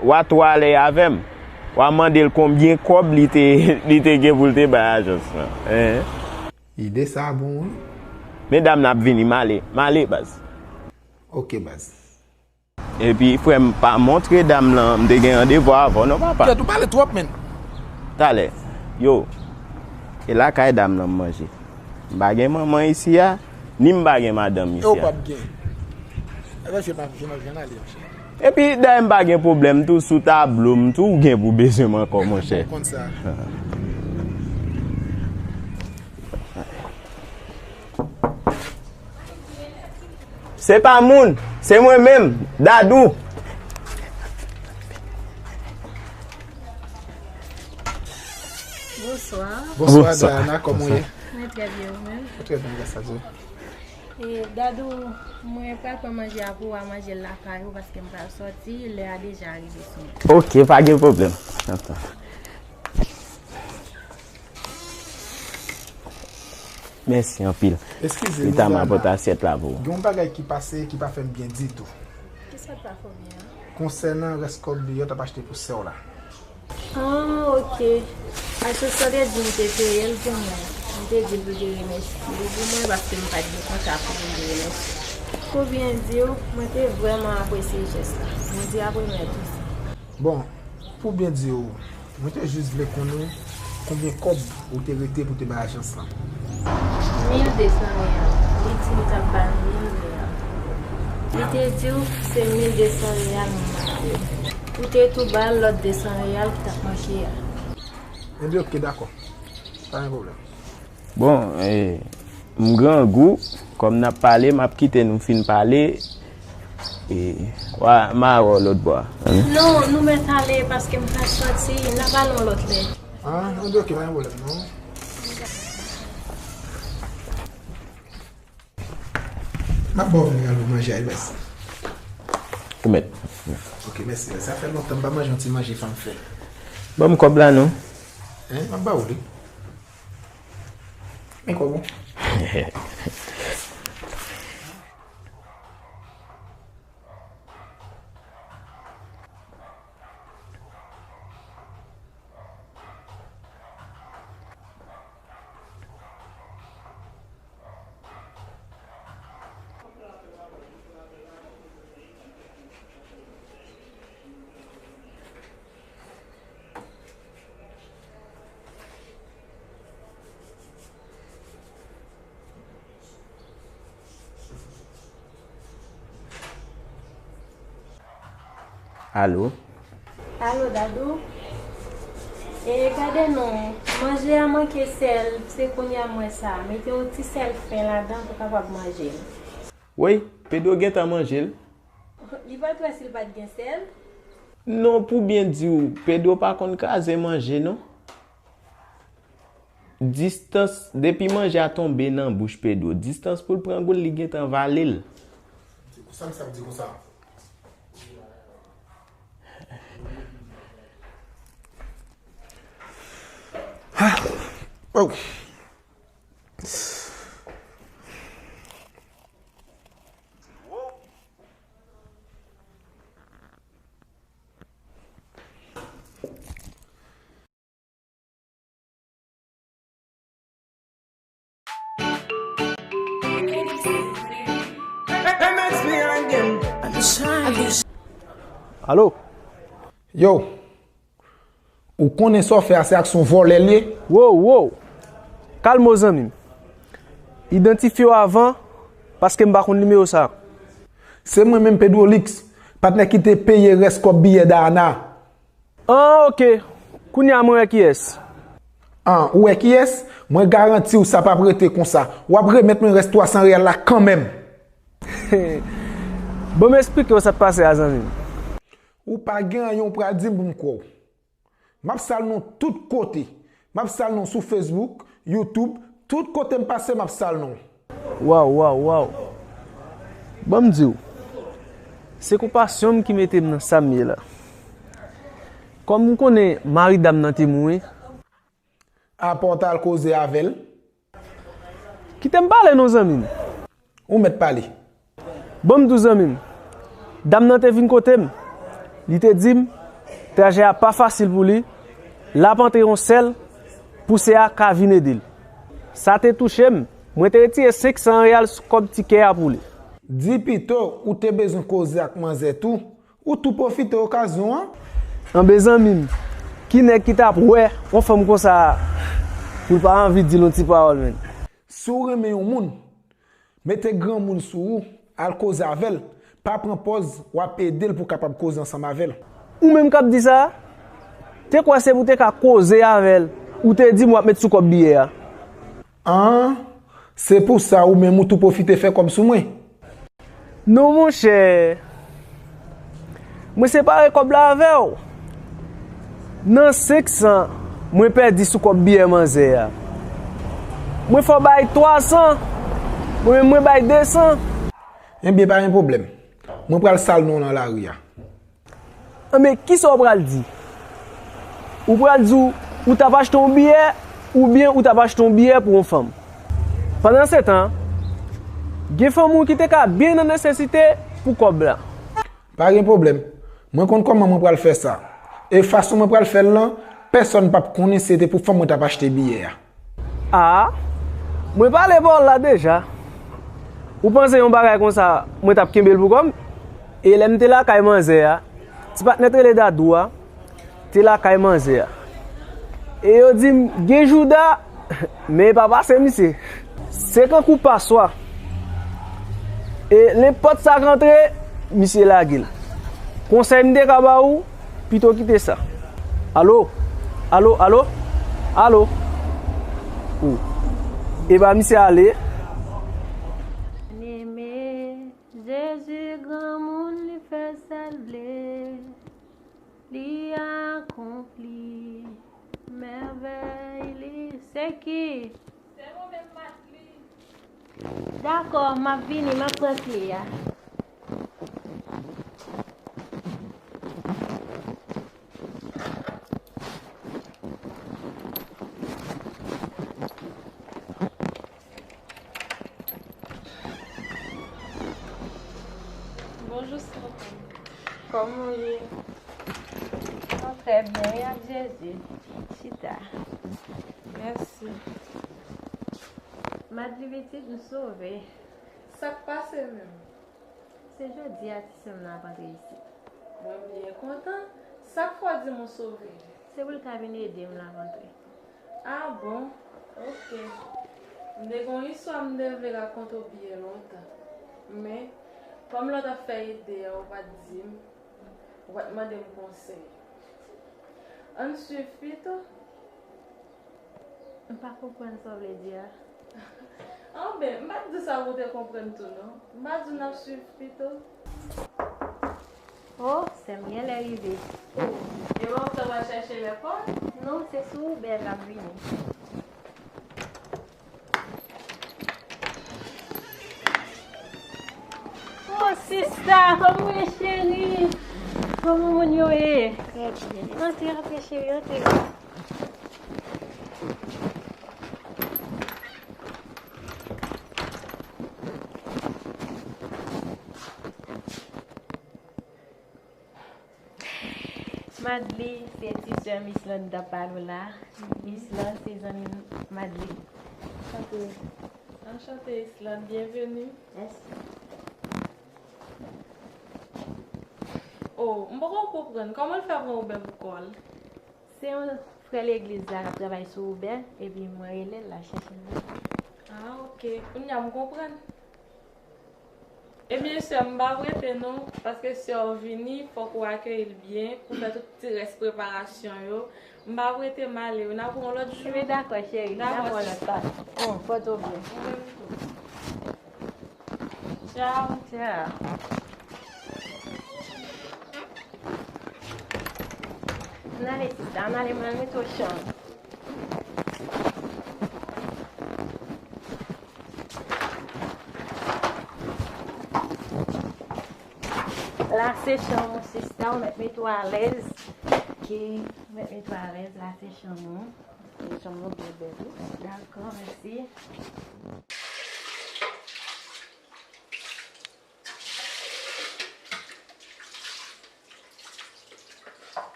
w a twale avè m. W a mande l konbyen kòb li te, li te gen pou l te bay ajans lan. Hein? Ide sa bon, wi. Men dam nan ap vini, m ale, m ale, baz. Ok, baz. Epi, frè m, pa montre dam lan m te gen randevou avè w non, papa. Kèt, ou pale twòp, menn. Talè. Yo, e lakay dam lan m manje. M pa gen manman isi a, ni m pa gen madanm isi a. E ou p ap gen. Ebyen, se pa, se pa, jan ale, monchè. Epi, dayè m pa gen pwoblèm tou, sou tablo m tou, ou gen pou bezwen m ankò, monchè. Ou konn sa. Se pa moun, se mwen menm, Dadou. Bonswa. Bonswa, Dayana, kòman w ye? Mwen trè byen, ou menm? Mwen trè byen, gras a Dye. E, Dadou, mwen pral pran manje a pou w a manje l lakay ou paske m pral sòti, lè a deja rive sou mwen. Ok, pa gen pwoblèm. Mèsi anpil. Eskize m, Dayana. Pita m ap pote asyèt la pou ou. Gen yon bagay ki pase ki pa fè m byen ditou. Kisa k pa fè w byen an? Konsènan rès kòb li yo t ap achte pou sè w la. Ah, ok. Asosyasyon te di m te peye l pou mwen. M te di l pou te remèsye l pou mwen paske m pa t gen kontak pou m te remèsye l. Pou byen di w, mwen te vrèman apresye jès la. Bondye ap remèt ou sa. Bon, pou byen di w, mwen te jis vle konnen konbyen kòb ou te rete pou te bay ajans lan. Mil de san reyal. Li di li t ap ba m mil reyal. Li te di w se mil de san reyal mwen mande w. Ou te tou ba l lòt de san reyal ki t ap manke a. Ebyen, ok, dakò. Pa gen pwoblèm. Bon, eh, m grangou, kòm n ap pale, m ap kite nou fin pale. E, wa, m a wè w lòt bò a. Non, nou mèt ale paske m pral sòti, n a pale yon lòt lè. Ah, ebyen, ok, pa gen pwoblèm, non. M ap ba w vin al pou manje a, baz. Ou mèt. Ok, mèsi, baz. Sa fè lontan m pa manje yon ti manje fanm fè. Ban m kòb la, non. Hein, m ap ba w li. Men kòb ou. Alo? Alo, Dadou? E gade non, manje a manke sèl, se kounye a m wè sa. Mete yon ti sèl fen ladan pou kapab manje l. Wi, Pedro gentan manje l. Li pa t wè si l pa t gen sèl? Non, pou byen di w, Pedro pa konn kraze manje non. Distans, depi manje a tonbe nan bouch Pedro, distans pou l pran gou l, li gentan vale l. Se konsa misye ap di konsa. Ah. Oh. Alo? Yo, ou konnen sa w fè a se aksyon vòlè l ye? Wo, wo! Kalme w zanmi m. Idantifye w avan, paske m pa konn nimewo sa. Se mwen menm Pedro Lix, patnè ki te peye rès kòb biyè Dayana. An, oke. Kounye a mwen wè kiyès. An, ou wè kiyès? Mwen garanti w sa p ap rete konsa. W ap remèt mwen rès twa san reyal la kanmenm. Ban m esplike w sa k pase a zanmi m. Ou pa gen anyen w pral di m pou m kwè w. M ap sal non tout kote. M ap sal non sou Facebook, YouTube, tout kote m pase m ap sal non. Waw, waw, waw. Ban m di w. Se konpasyon m ki mete m nan sa m ye la. Kòm m konnen mari dam nan te mouri. Apa w t al koze avè l? Kite m pale non zanmi m. Ou mèt pale. Ban m di w zanmi m. Dam nan te vin kote m. Li te di m, trajè a pa fasil pou li. L ap antre yon sèl pou sè a ka vin ede l. Sa te touche m. Mwen te retire senk san reyal sou kòb tikè a pou li. Di pito ou te bezwen koze ak manzè tou, ou tou pwofite okazyon an. Anben zanmi m, ki nèg ki t ap wè yon fanm konsa pou l pa anvi di l yon ti pawòl menm? Si w renmen yon moun, mete granmoun sou ou, al koze avè l, pa pran pòz w ap ede l pou w kapab koze ansanm avè l. Ou menm k ap di sa, te kwè se pou w te ka koze avè l, ou te di m w ap met sou kòb biyè a. An, se pou sa ou menm ou tou pwofite fè kòb sou mwen. Non monchè, mwen separe kòb la avè w. Nan senk san mwen pèdi sou kòb biyè manzè a. Mwen fè w bay twa san, mwen menm mwen bay de san. Enben pa gen pwoblèm. Mwen pral sal non w nan lari a. Enben kisa w pral di? Ou pral di w ou t ap achte yon biyè oubyen ou t ap achte yon biyè pou yon fanm? Pandansetan, gen fanm ou ki te ka byen nan nesesite pou kòb la. Pa gen pwoblèm. Mwen konn kòman mwen pral fè sa. E fason mwen pral fè l lan, pèsonn p ap konnen si se te pou fanm mwen t ap achte biyè a. A, mwen pale pa w la deja. Ou panse yon bagay konsa mwen t ap kenbe l pou kò m? E lè m te lakay manzè a, ti patnè t rele Dadou a te lakay manzè a. E yo di m gen jouda, men e pa pase misye. Se kankou paswa. E nenpòt sa k antre, misye lage l. Konsèy m te ka ba ou, pito kite sa. Alo? Alo, alo? Alo? Ou. E ba misye ale. Byeneme, Jezi granmoun li fè sa l vle. Li akonpli mèvèy li. Se ki? Se mwen menm Mately. Dakò, m ap vini, m ap pran kle a. Bonjou sè. Kòman w ye? Mwen trè byen wi ak Jezi. Chita. Mèsi. Mately pitit, m sove. Sa k pase menm? Se jodi a ti sè m nan ap antre isit. Mwen byen kontan. Sa k fè w di m ou sove? Se pou l ka vin ede m l ap antre. A bon? Oke. M te gen yon istwa m te vle rakonte w byen lontan. Men, kòm lè w t ap fè ide a, ou pa t di m, Ou pa t mande m konsèy. Ann swiv pito. M pa konprann sa w vle di a. Anben, m pa t di sa pou w te konprann tou, non. M pa di w n ap swiv pito. Oh, sè m genlè rive. Oh, e pa ou t ap al chèche lekòl? Non, se sou Uber m ap vini. Oh, sista, kòman w ye, cheri? Kòman moun yo ye? Trè byen. Antre, antre, cheri, antre. Madly, se ti sè m Islande t ap pale w la. Islande, se zanmi m, Madly. Anchante. Anchante, Islande. Byenveni. Mèsi. Oh, m poko konprann. Kòman l fè pran Uber pou kò l? Se yon frè legliz la k ap travay sou Uber, epi mwen rele l, l al chèche m nan. Ah, ok. Kounye a m konprann. Ebyen, sè m, m p ap rete non, paske sè w vini, fòk ou akeyi l byen, ou fè tout ti rès preparasyon yo. M p ap rete, m ale wi, n a pran yon lòt jou. Ebyen, dakò, cheri, n a pran yon lòt fwa. Bon, pòte w byen. Ou menm tou. Tchaw. Tchaw. Ann ale, sista, ann ale, mwen al mete w chanm. La se chanm ou, sista, ou mèt mete w alèz. Ok, ou mèt mete w alèz, la se chanm ou. Chanm ou byen bèl, wi. Dakò, mèsi.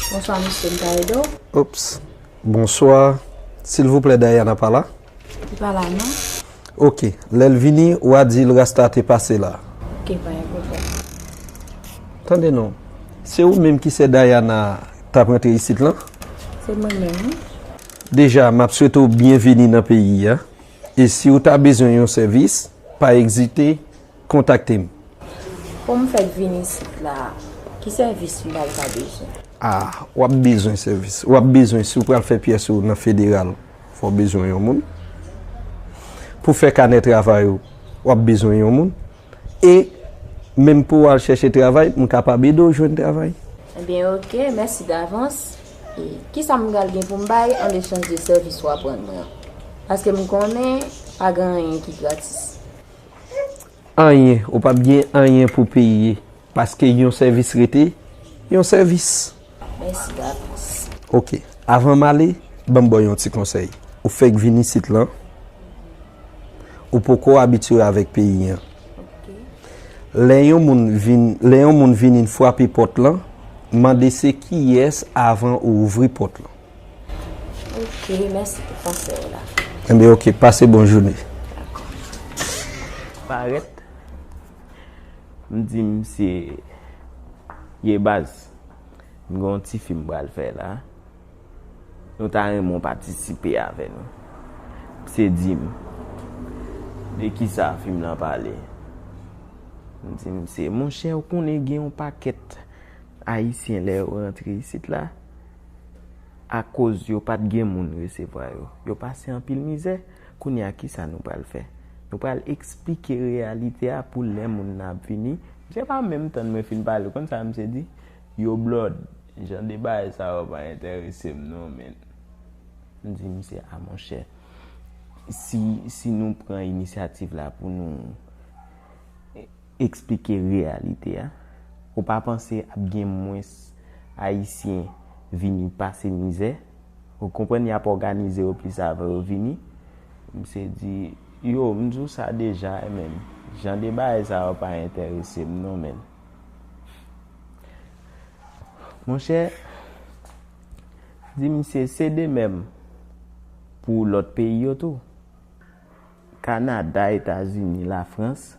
Bonswa, mesye, m ka ede w? Ops. Bonswa. Silvouplè, Diana pa la? Li pa la, non. Ok. Lè l vini, w a di l Rasta te pase la. Ok, pa gen pwoblèm. Tande non. Se ou menm ki sè Diana t ap rantre isit lan? Se mwen menm, wi. Deja, m ap swete w byenveni nan peyi a. E si w ta bezwen yon sèvis, pa ezite, kontakte m. Pou m fèk vin isit la, ki sèvis m pral ta bezwen? Ah, w ap bezwen sèvis. W ap bezwen, si w pral fè pyès ou nan federal, fò w bezwen yon moun. Pou fè kanè travay ou, w ap bezwen yon moun. E menm pou w al chèche travay, m kapab ede w jwenn travay. Ebyen, ok, mèsi davans. E kisa m pral gen pou m bay an echanj de sèvis w ap rann mwen an? Paske m konnen pa gen anyen ki gratis. Anyen, ou p ap gen anyen pou peye, paske yon sèvis rete yon sèvis. Mèsi davans. Ok, avan m ale, ban m ba w yon ti konsèy. Ou fèk vin isit lan, ou poko abitye avèk peyi an. Ok. Lè yon moun vin, lè yon moun vini frape pòt lan, mande se kiyès avan ou ouvri pòt lan. Ok, mèsi pou konsèy la. Enben, ok, pase bon jounen. Dakò. Parèt, m di misye, ye baz, m gen yon ti fim m pral fè la. Nou ta renmen w patisipe avè nou. Misye di m, de kisa fim lan pale? M di misye, monchè, ou konnen gen yon pakèt Ayisyen lè yo rantre isit la, akoz yo pa t gen moun resevwa yo. Yo pase anpil mizè. Kounye a, kisa nou pral fè? Nou pral eksplike reyalite a pou lè moun nan ap vini. Misye pa menm tann mwen fin pale. Ou konn sa misye di? Yo blòd. Jan de bagay sa yo pa enterese m non, men. M di misye, a monchè, si, si nou pran inisyativ la pou nou eksplike reyalite a. Ou pa panse ap gen mwens Ayisyen vini pase mizè? Ou konprann y ap òganize yo plis avan yo vini? Misye di, yo, m di w sa deja, men jan de bagay sa yo pa enterese m non, men. Monchè, di misye, se de menm. Pou lòt peyi yo tou. Kanada, Etazini, Lafrans.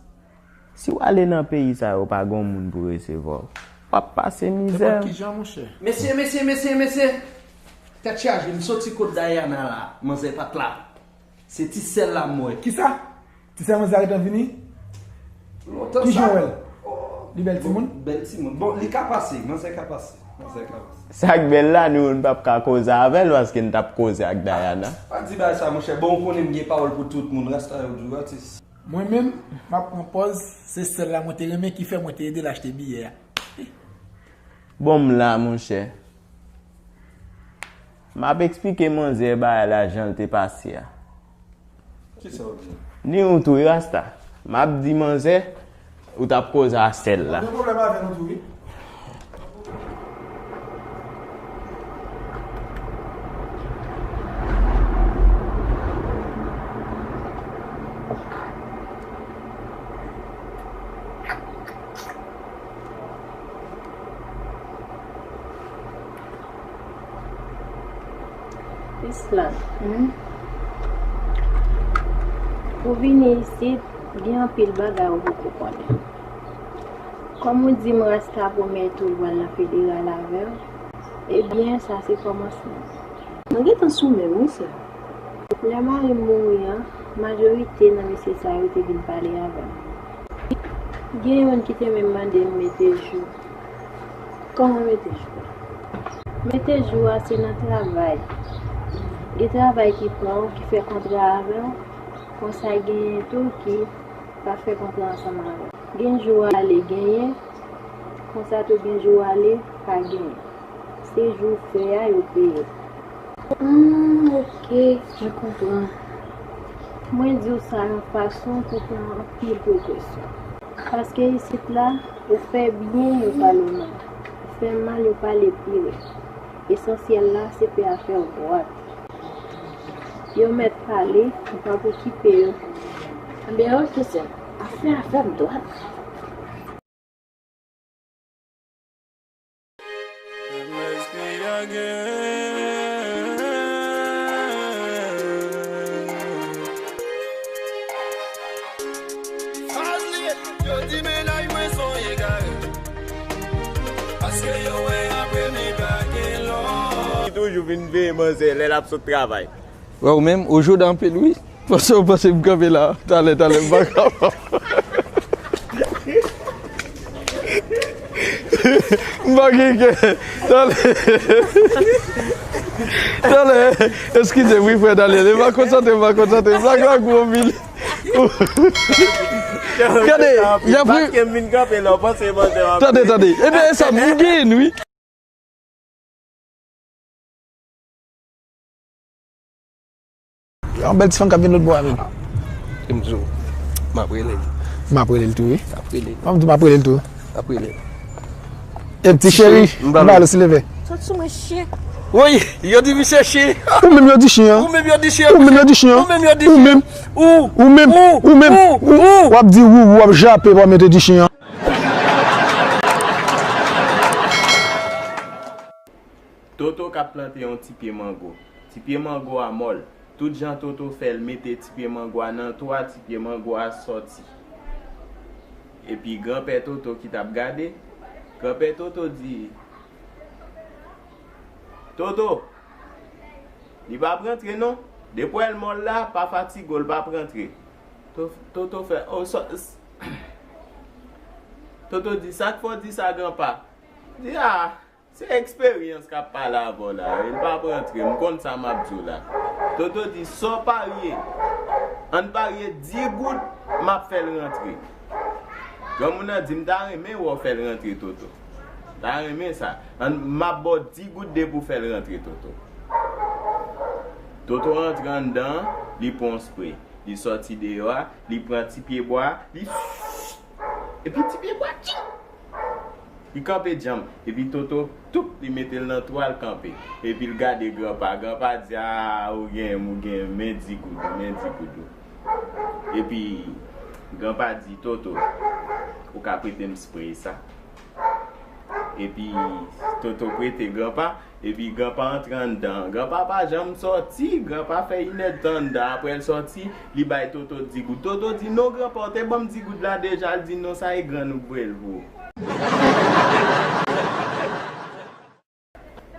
Si w ale nan peyi sa yo, pa gon moun pou resevwa w. W ap pase mizè. Nenpòt ki jan, monchè. Mesye, mesye, mesye, mesye. Tèt chaje, m soti kot Diana la, manzè pa t la. Se ti sèl la m wè. Kisa? Ti sèl manzè a gentan vini? Lontan sa. Ki jan w wè l? Li bèl timoun? Bon, bèl timoun. Bon, li ka pase, manzè ka pase. Manzè ka pase. Sa k bèl la, nou, n p ap ka koze avè l paske n t ap koze ak Diana. Pa di bagay sa, monchè. Bon, ou konnen m gen pawòl pou tout moun. Rasta yo di w atis. Mwen menm, m ap pran pòz, se sèl la mwen te renmen ki fè mwen te ede l achte biyè a. Bon, m la, monchè. M ap eksplike manzè bagay la jan l te pase a. Kisa w di? Ni ou tou, wi, Rasta. M ap di manzè, ou t ap koze a sèl la. Gen pwoblèm avè nou tou, wi. Islam, hmm? Ou vini isit, gen anpil bagay ou poko konnen. Kòm ou di m Rasta pwomèt ou l pral nan federal avè w, ebyen, sa se kòmansman. Mwen gentan sou men m, wi, sè. Lè mari m mouri an, majorite nan mesye sa yo te vin pale avè m. Gen youn ki te menm mande m mete jou. Kòman mete jou? Mete jou a se nan travay. Gen travay ki pran w, ki fè kontra avè w, konsa genyen tou ki pa fè kontra ansanm avè w. Gen jou ale genyen, konsa tou gen jou ale pa genyen. Se jou fè a yo peye. Hmm, ok, je konpran. Mwen di w sa yon fason pou pran anpil prekosyon. Paske isit la, ou fè byen, yo pale w mal. Ou fè mal, yo pale pi rèd. Esansyèl la, se fè afè w dwat. Yo mèt pale, ou p ap okipe yo. Enben, ok, sè m. Afè, afè m dwat. Yo di mennaj mwen se yon egare. Paske yo wè apre m li pa gen lòt. Li toujou vin veye manzè lè l ap sot travay. Wè ou menm, ou jodi anpil wi. Panse w panse m kanpe la. Talè, talè, m pa kapab. M pa gen kè. Talè. Talè. Eskize m wi, frè Daniel. M pa konsantre, m pa konsantre. Blag la gwo anpil. Gade, y ap ri. Paske m vin kanpe la, w panse manzè w ap. Tande, tande. Ebyen, e sa m genyen wi. Yon bèl ti fanm k ap vin lòt bò a menm. Kim Zo, m ap rele l. M ap rele l tou, wi. M ap rele l. M ap di m ap rele l tou. M ap rele l. E ti cheri, m ba l sileve. Sot sou mwen, chen. Woy, yo di misye chen. Ou menm yo di chen an. Ou menm yo di chen. Ou menm yo di chen an. Ou menm yo di chen. Ou menm. Ou. Ou menm. Ou. Ou menm. Ou. Ou. W ap di ou, w ap jape, w ap mete di chen an. Toto k ap plante yon ti pye mango. Ti pye mango a mòl. Tout jan Toto fè l mete ti pye mango a nan twou a, ti pye mango a sòti. Epi granpè Toto ki t ap gade, granpè Toto di, Toto, li p ap rantre non. Depi w wè l mòl la, pa fatige w, l p ap rantre. To-, Toto fè, o, sò, s-, Toto di, sa k fè w di sa, granpa? Di, a, se eksperyans k ap pale avè w la, wi. L p ap rantre, m konn sa m ap di w la. Toto di, sa w parye? Ann parye di goud, m ap fè l rantre. Granmoun nan di, m ta renmen wè w fè l rantre, Toto. M ta renmen sa. Ann, m ap ba w di goud depi w fè l rantre, Toto. Toto rantre anndan an, li pran yon spre. Li sòti deyò a, li pran ti pye bwa a, li epi ti pye bwa, tching! Li kanpe djanm. Epi Toto, toup, li mete l nan twou a, l kanpe. Epi l gade granpa. Granpa di, a, ou gen, ou gen, men di goud ou, men di goud ou. Epi granpa di, Toto, ou ka prete m spre sa? Epi Toto prete granpa, epi granpa antre anndan. Granpa pa janm sòti, granpa fè inèdtan anndan. Apre l sòti, li bay Toto di goud. Toto di, "Non, granpa, w te ban m di goud la deja." L di, "Non, sa e grann ou k voye l pou ou."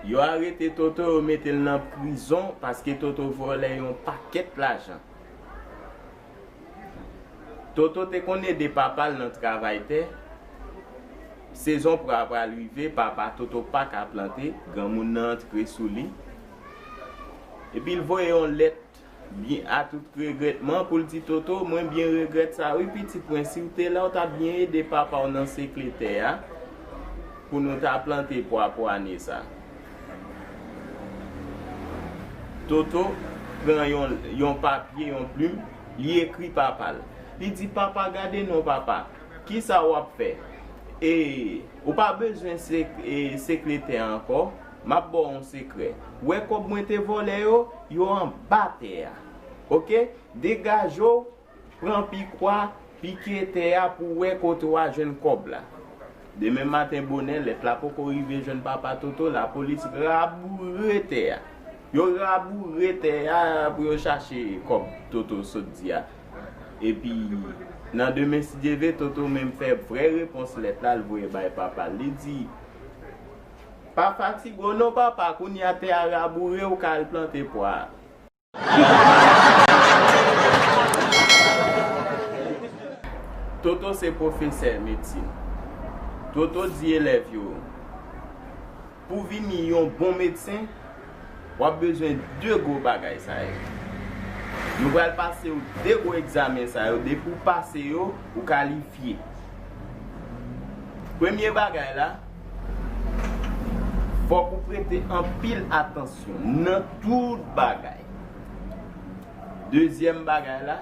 Yo arete Toto, yo mete l nan prizon paske Toto vòlè yon pakèt lajan. Toto te konn ede papa l nan travay tè. Sezon pra pral rive, papa Toto pa ka plante, granmoun nan antre sou li. Epi l voye yon lèt byen, a tout regrètman, pou l di Toto, "Mwen byen regrèt sa wi, pitit mwen, si w te la, w t ap byen ede papa w nan sekle tè a, pou nou ta plante pwa pou ane sa." Toto pran yon, yon papye, yon plim, li ekri papa l. Li di, "Papa, gade non, papa, kisa w ap fè? E, ou pa bezwen se-, e, sekle tè a ankò, m ap ba w yon sekrè. Ou wè kòb mwen te vòlè yo, yo anba tè a. Oke? Degaje w, pran pikwa, pike tè a pou w wè kote w a jwenn kòb la." Demen maten bonè, lèt la poko rive jwenn papa Toto, lapolis raboure tè a. Yo raboure tè a pou yo chache kòb Toto sot di a. Epi, nan demen, si Dye vle, Toto menm fè vrè repons lèt la, l voye bay papa l. Li di, "Pa fatige w non, papa, kounye a tè a raboure, ou ka al plante pwa a." Toto se pwofesè medsin. Toto di elèv yo, "Pou w vini yon bon medsen, w ap bezwen de gwo bagay sa yo. Nou pral pase w de gwo egzamen sa yo, depi w pase yo, ou kalifye. Premye bagay la, fòk ou prete anpil atansyon nan tout bagay. Dezyèm bagay la,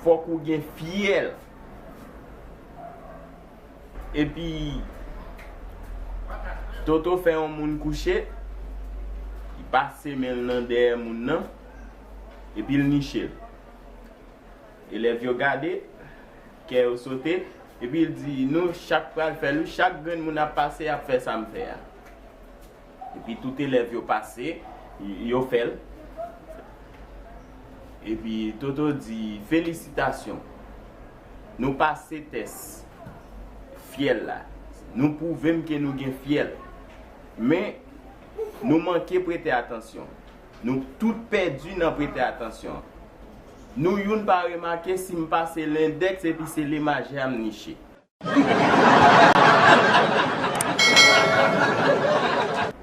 fòk ou gen fyèl." Epi, Toto fè yon moun kouche, li pase men l nan dèyè moun nan, epi l niche l. Elèv yo gade, kè yo sote, epi l di, "Nou chak pral fè l, wi, chak grenn moun ap pase, ap fè sa m fè a." Epi tout elèv yo pase, yo fè l. Epi Toto di, "Felisitasyon. Nou pase tès fyèl la. Nou pwouve m ke nou gen fyèl. Men, nou manke prete atansyon. Nou tout pèdi nan prete atansyon. Nou youn pa remake si m pase lendèks epi se lemajè a m niche."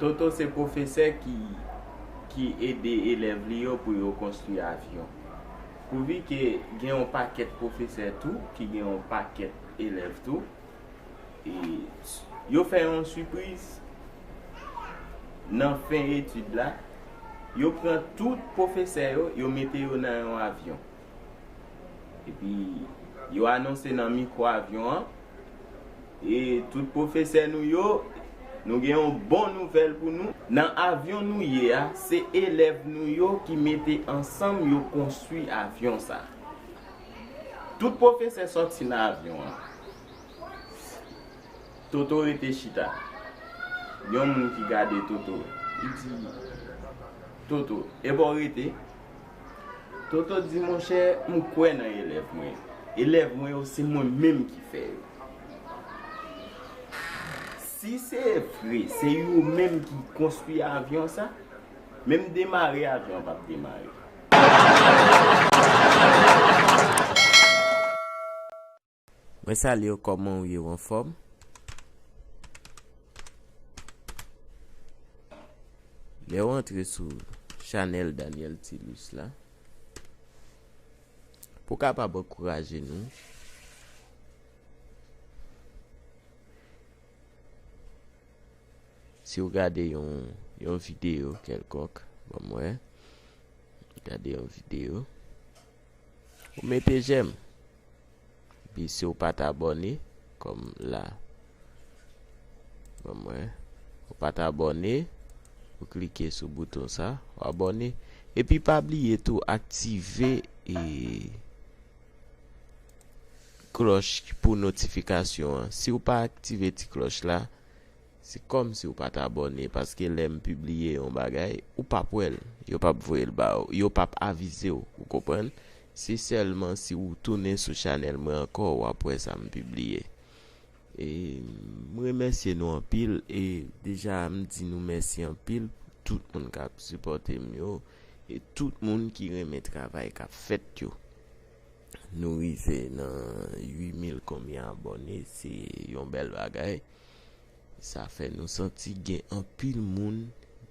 Toto se pwofesè ki, ki ede elèv li yo pou yo konstwi avyon. Pouvi ke gen yon pakèt pwofesè tou, ki gen yon pakèt elèv tou, e yo fè yon sipriz nan fen etid la, yo pran tout pwofesè yo, yo mete yo nan yon avyon. Epi, yo anonse nan mikwo avyon an, e tout pwofesè nou yo, nou gen yon bon nouvèl pou nou. Nan avyon nou ye a, se elèv nou yo ki mete ansanm yo konstwi avyon sa. Tout pwofesè sòti nan avyon an. Toto rete chita. Yon moun ki gade Toto, li di, "Toto, e bò w rete?" Toto di, "Monchè, m kwè nan elèv mwen. Elèv mwen yo, se mwen menm ki fè yo. Si se vre, se yo menm ki konstwi avyon sa, menm demare avyon p ap demare." Mwen salye w, kòman w ye, w anfòm? Lè w antre sou chanèl Daniel Tilus la, pou w kapab ankouraje nou, si w gade yon, yon videyo kèlkòk, ban m wè, gade yon videyo, ou mete jèm. Epi si w pa t abòne, kòm la, ban m wè, ou pa t abòne, ou klike sou bouton sa, ou abòne. Epi pa bliye tou aktive e, klòch pou notifikasyon an. Si w pa aktive ti klòch la, se kòmsi w pa t abòne, paske lè m pibliye yon bagay, ou p ap wè l. Yo p ap voye l ba w, yo p ap avize w, ou konprann? Se sèlman si w tounen sou chanèl mwen ankò, w ap wè sa m pibliye. E, m remèsye nou anpil, e deja m di nou mèsi anpil pou tout moun k ap sipòte m yo, e tout moun ki renmen travay k ap fèt yo. Nou rive nan uit mil konbyen abòne, se yon bèl bagay. Sa fè nou santi gen anpil moun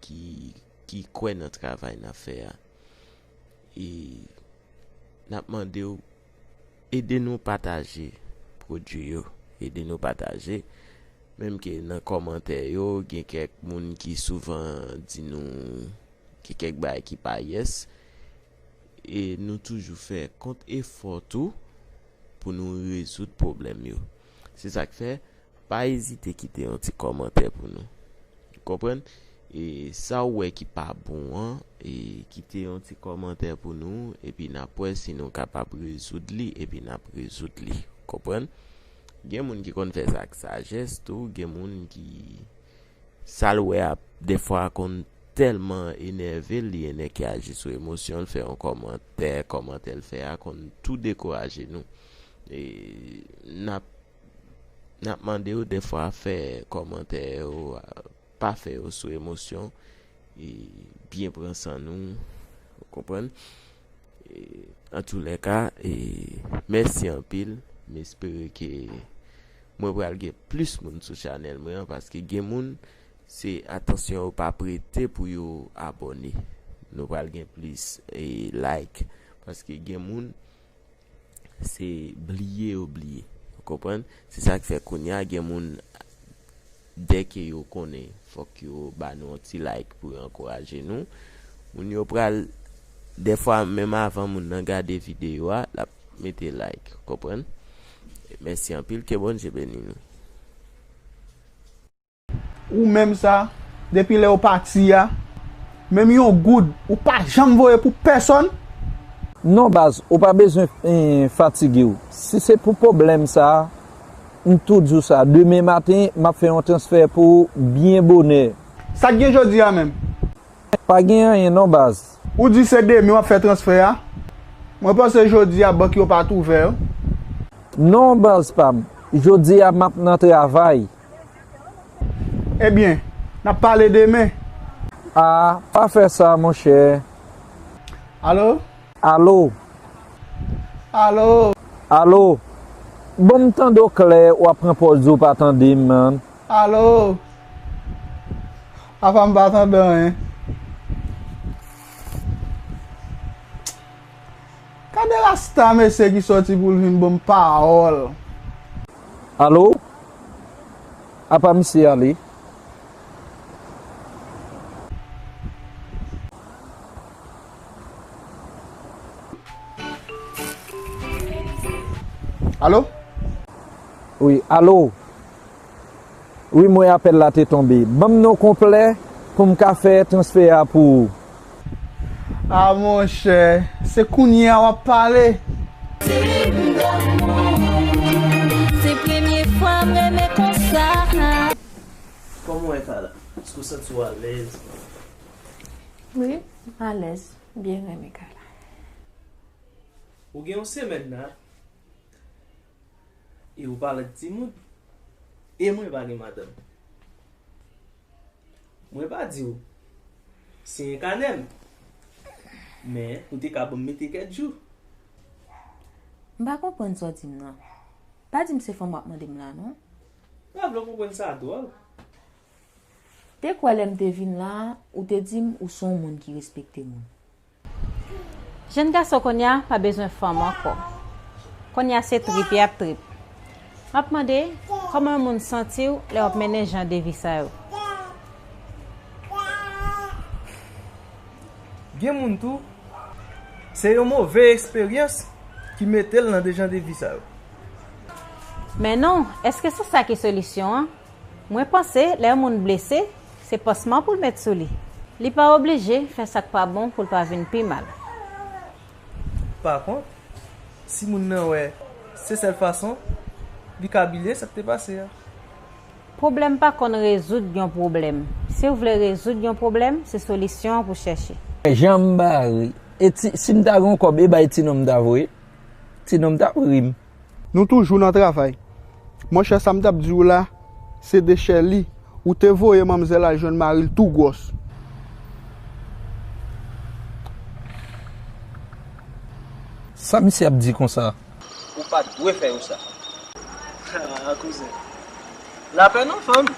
ki, ki kwè nan travay n ap fè a. E n ap mande w, ede nou pataje pwodui yo. Ede nou pataje. Menm ke nan kòmantè yo, gen kèk moun ki souvan di nou gen kèk bagay ki pa yes. E nou toujou fè kont efò tou pou nou rezoud pwoblèm yo. Se sa k fè, pa ezite kite yon ti kòmantè pou nou. Konprann? E sa w wè ki pa bon an, e kite yon ti kòmantè pou nou, epi n ap wè si nou kapab rezoud li, epi n ap rezoud li. Konprann? Gen moun ki konn fè sa ak sajès tou, gen moun ki sa l wè a, dèfwa konn tèlman enève l, li enèke aji sou emosyon l, fè yon kòmantè, kòmantè l fè a konn tou dekouraje nou. E n ap, n ap mande w dèfwa fè kòmantè yo, pa fè yo sou emosyon, e byen pran san nou, ou konprann? E, antoulèka, e, mèsi anpil. M espere ke mwen pral gen plis moun sou chanèl mwen an, paske gen moun, se atansyon yo pa prete pou yo abòne. Nou pral gen plis, e, like, paske gen moun, se bliye yo bliye. Ou konprann? Se sa k fè kounye a gen moun, dèke yo konnen, fòk yo ba nou yon ti like pou yo ankouraje nou. Moun yo pral, dèfwa, menm avan moun nan gade videyo a, l ap mete like. Ou konprann? Mèsi anpil, ke Bondye beni nou. Ou menm sa, depi lè w pati a, menm yon goud, ou pa janm voye pou pèsonn? Non, baz, ou pa bezwen, eh, fatige w. Si se pou pwoblèm sa a, m tou di w sa, demen maten, m ap fè yon transfè pou ou byen bonè. Sa k gen jodi a menm? Pa gen anyen non, baz. Ou di se demen w ap fè transfè a? Mwen panse jodi a bank yo pa t ouvè. Non, baz pa m. Jodi a m ap nan travay. Ebyen, n ap pale demen. A, pa fè sa, monchè. Alo? Alo? Alo? Alo? Bon, m tande w klè, w ap pran pòz ou pa tande m, man. Alo? Apa m pa tande anyen? Gade rasta mesye ki sòti pou l vin ban m pawòl. Alo? Apa misye ale? Alo? Wi, alo? Wi, m wè apèl la te tonbe. Ban m non konplè pou m ka fè transfè a pou ou. A monchè, se kounye a w ap pale. Se premye fwa m renmen konsa. Kòman w wè ka la? Èske w santi w alèz? Wi, m alèz. M byen renmen ka la. Ou gen yon semèn la, e ou pa lòt timoun, e mwen pa gen madanm. Mwen pa di w siyen kanè m, men ou te ka ban m mete kèk jou. M pa konprann sa w di m nan. Pa di m se fanm w ap mande m la, non. M pa vle w konprann sa dwòl. Te kwè lè m te vin la, ou te di m ou se yon moun ki respekte moun. Jèn gason kounye a pa bezwen fanm ankò. Kounye a se trip y ap trip. M ap mande, kòman yon moun santi w lè w ap mennen jan de vi sa yo? Gen moun tou, se yon move eksperyans ki mete l nan de jan de vi sa yo. Men non, èske se sa ki solisyon an? Mwen panse, lè yon moun blese, se pansman pou l met sou li. Li pa oblije fè sa k pa bon pou l pa vin pi mal. Pa kont, si moun nan wè Se sèl fason li ka bliye sa k te pase a. Pwoblèm pa konn rezoud yon pwoblèm. Si w vle rezoud yon pwoblèm, se solisyon an pou chèche. Jan m bare. E ti, si m ta gen yon kòb, e bay ti nonm m ta voye. Ti nonm t ap ri m. Nou toujou nan travay. Monchè, sa m t ap di w la, se de Sherly. Ou te voye manmzèl al jwenn mari l tou gwòs. Sa misye ap di konsa? Ou pa t dwe fè yo sa. Ah, kouzen. Lapè nan fanm.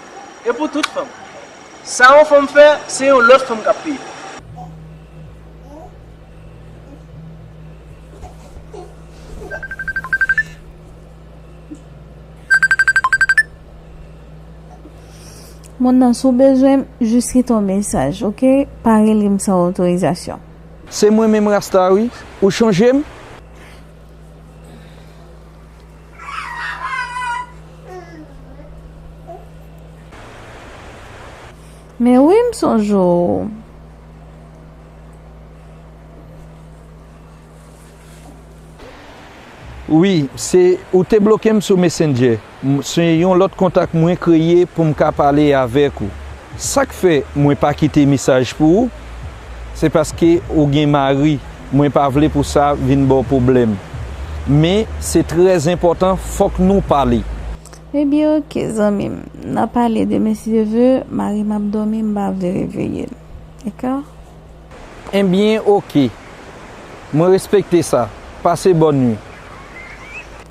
E pou tout fanm. Sa yon fanm fè, se yon lòt fanm k ap peye. Moun nan, si w bezwen m, jis kite yon mesaj, oke? Pa rele m san otorizasyon. Se mwen menm Rasta wi. Ou chonje m? Men wi, m sonje w. Wi, se ou te bloke m sou Messenger. M- Se yon lòt kontak mwen kreye pou m ka pale avèk ou. Sa k fè mwen pa kite mesaj pou ou, se paske ou gen mari. Mwen pa vle pou sa vin ba w pwoblèm. Men, se trè enpòtan, fòk nou pale. Ebyen, oke, zanmi m. N a pale demen si Dye vle, mari m ap dòmi, m pa vle reveye l. Dakò? Ebyen, oke. Mwen respekte sa. Pase bòn nwi.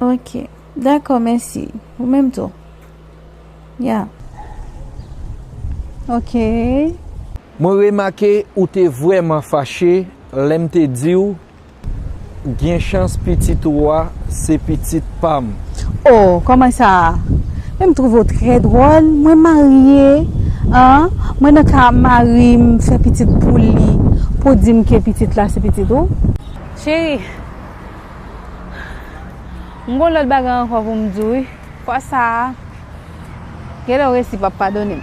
Oke. Dakò, mèsi. Ou menm tou. Ya. Oke. Mwen remake ou te vrèman fache lè m te di w gen chans pitit ou a se pitit pa m. Oh, kòman sa? Men m twouve w trè dwòl. Mwen marye, an? Mwen nan ka mari m fè pitit pou li, pou w di m ke pitit la se pitit ou? Cheri, m gon lòt bagay ankò pou m di w wi. Fwa sa a, genlè w resi p ap padone m.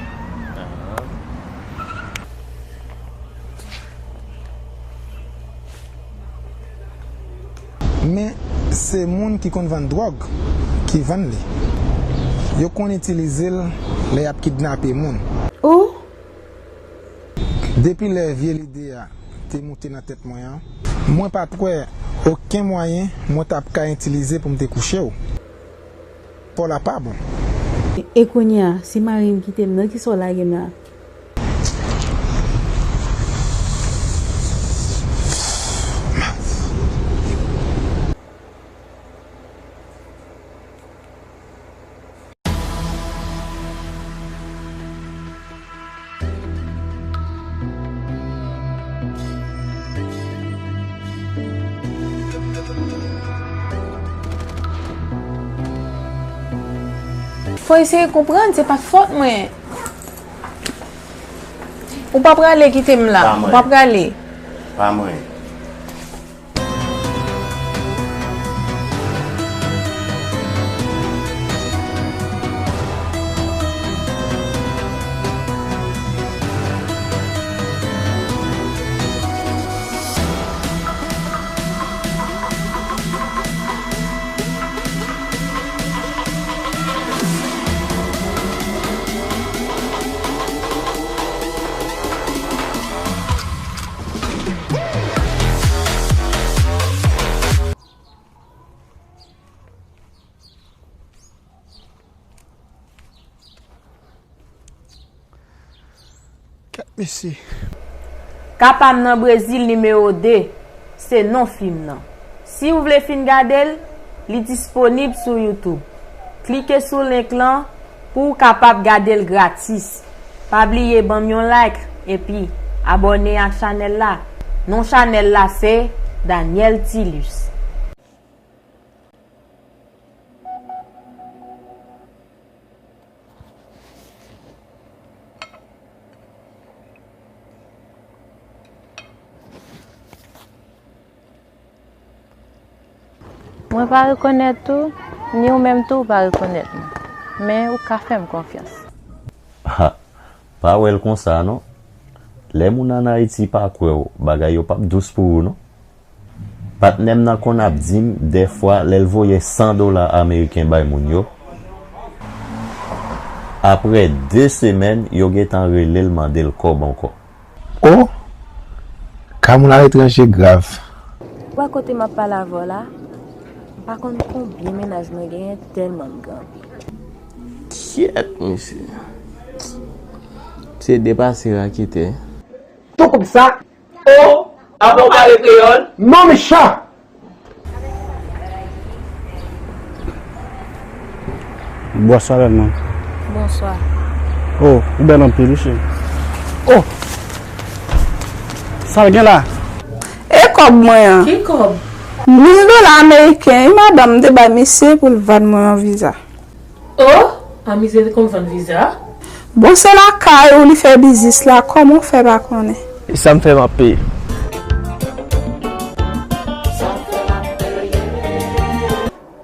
Men, se moun ki konn vann dwòg ki vann li. Yo konn itilize l lè y ap kidnape moun. Ou? Depi lè vye lide a te moute nan tèt mwen an, mwen pa t wè okenn mwayen mwen t ap ka itilize pou m te kouche w. Paw la pa bon. E kounye a, si mari m kite m, nan kisa w lage m la? Fò eseye konprann, se pa t fòt mwen. Ou pa prale kite m la. Ou pa prale. Pa mwen. Gad mesye. Ka pa m nan Brezil nimewo de, se non fim nan. Si w vle fin gade l, li disponib sou YouTube. Klike sou link lan pou w kapab gade l gratis. Pa bliye ban m yon like epi abòne a chanèl la. Non chanèl la se Daniel Tilus. Mwen pa rekonèt ou, ni ou menm tou ou pa rekonèt mwen. Men ou ka fè m konfyans. Ha, pa wè l konsa non. Lè moun ann Ayiti pa kwè w, bagay yo p ap dous pou ou non. Patnè m nan konn ap di m dèfwa lè l voye san dola ameriken bay moun yo, apre de semèn, yo gentan rele l mande l kòb ankò. O, ka moun aletranje grav. Ou wè kote m ap pale avè w la, m pa konn konbyen mennaj mwen genyen tèlman m gen anpil. Kyèt, mesye. Se depase raketè. Tou koupsa. O, apa w pale kreyòl? Non, mechan! Bonswa, bèl mwen. Bonswa. O, ou bèl anpil, wi, cheri. O! Sa l gen la? E kòb mwen an. Ki kòb? Mil dola ameriken, wi, madanm, m te bay misye pou l vann mwen yon viza. O, a misye te konn vann viza? Bon, se lakay ou li fè biznis la, kòman w fè pa konnen? E sa m fè m ap peye.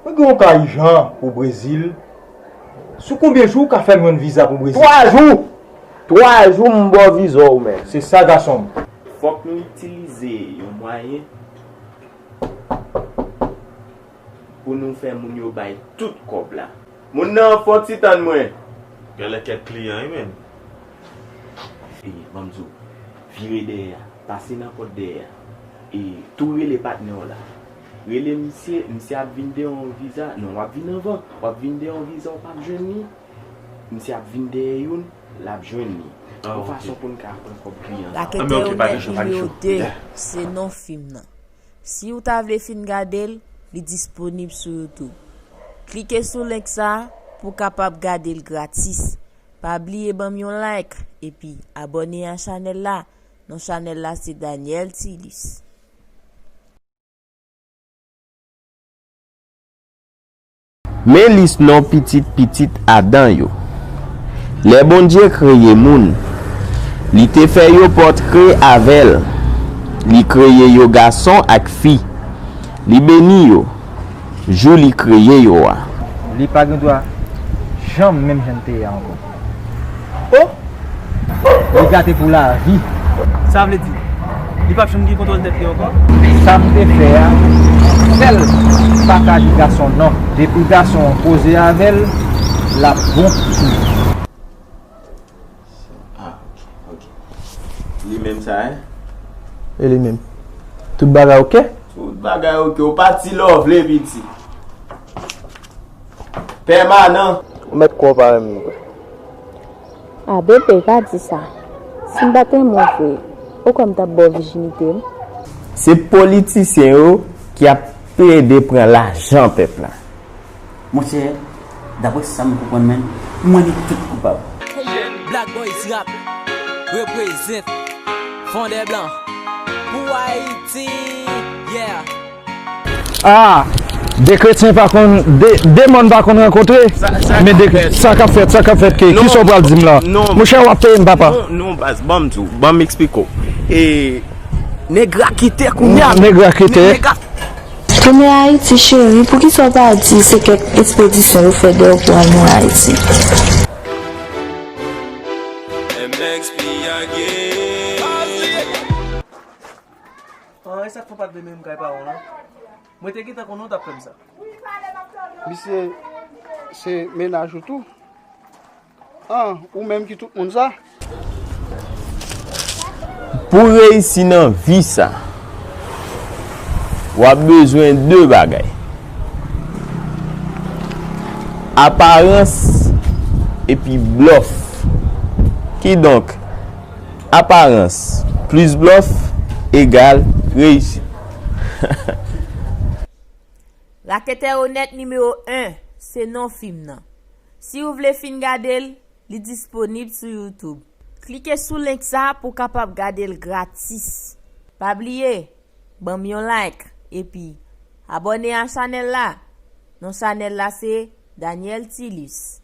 Mwen gen yon ka ijan pou Brezil. Sou konbyen jou w ka fè m jwenn viza pou Brezil? Twa jou! Twa jou m ba w viza w, men. Se sa, gason m. Fòk nou itilize yon mwayen pou nou fè moun yo bay tout kòb la. Moun nan fò ti tann mwen. Genlè kèk kliyan, wi, men. E, ban m di w, vire dèyè a, pase nan pòt dèyè a. E, tou rele patnè w la. Rele misye, misye ap vin dèyè yon viza. Non, w ap vin anvan. W ap vin dèyè yon viza, w p ap jwenn li. Misye ap vin dèyè youn, l ap jwenn li. Ah, yon ok. Fason pou n ka pran kòb kliyan sa. Laketè onèt nimewo de, se non fim nan. Si w ta vle fin gade l, li disponib sou YouTube. Klike sou link sa pou w kapab gade l gratis. Pa bliye ban m yon like epi abòne a chanèl la. Non chanèl la se Daniel Tilus. Men lis non pitit pitit Adan yo. Lè Bondye kreye moun, li te fè yo pòtre avè l. Li kreye yo gason ak fi. Li beni yo jou li kreye yo a. Li pa gen dwa janm menm jan l te ye a ankò. O! Li gate pou lavi. Sa vle di, li p ap janm gen kontwòl tèt li ankò? Sa m te fè a, sèl pa ka di gason non. Depi gason an poze avè l, l ap bon pou li. Ah, ok, ok. Li menm sa, en? E li menm. Tout bagay ok? Tout bagay ok. Ou pa ti love li, piti. Pèmanan. Ou mèt kwè w pa renmen m vre. Ah, bebe, pa di sa. Si m pa t renmen w vre, ou kwè m t ap ba w vijinite m? Se politisyen yo ki ap plede pran lajan pèp la. Monchè, daprè sa m konprann, menm, mwen li tout koupab. Black Boys Rap, represent, Fondè Blan, pou Ayiti, yeah. Ah, de kretyen pa konn, de, de mòn pa konn rankontre, men de, sa k ap fèt, sa k ap fèt, ki, ki sa w pral di m la? Monchè, w ap peye m, papa. Non, non, baz, ban m di w, ban m eksplike w. E, nèg raketè kounye a. Nèg raketè. Nèg, nèg a- Tounen Ayiti, cheri, poukisa w pa di se kèk ekspedisyon yo fè dèyè w pou al nan Ayiti? M X P again. An, e sa k fè w pa t vle menm kay paran w lan? Mwen te gentan konnen w t ap fè m sa. Misye, se mennaj ou tou? An, ou menm ki tout moun sa? Pou w reyisi nan vi sa, w ap bezwen de bagay. Aparans epi blòf. Kidonk, aparans plis blòf egal reyisit. Raketè onèt nimewo en, se non fim nan. Si w vle fin gade l, li disponib sou YouTube. Klike sou link sa pou w kapab gade l gratis. Pa bliye, ban m yon like, epi abòne a chanèl la. Non chanèl la se Daniel Tilus.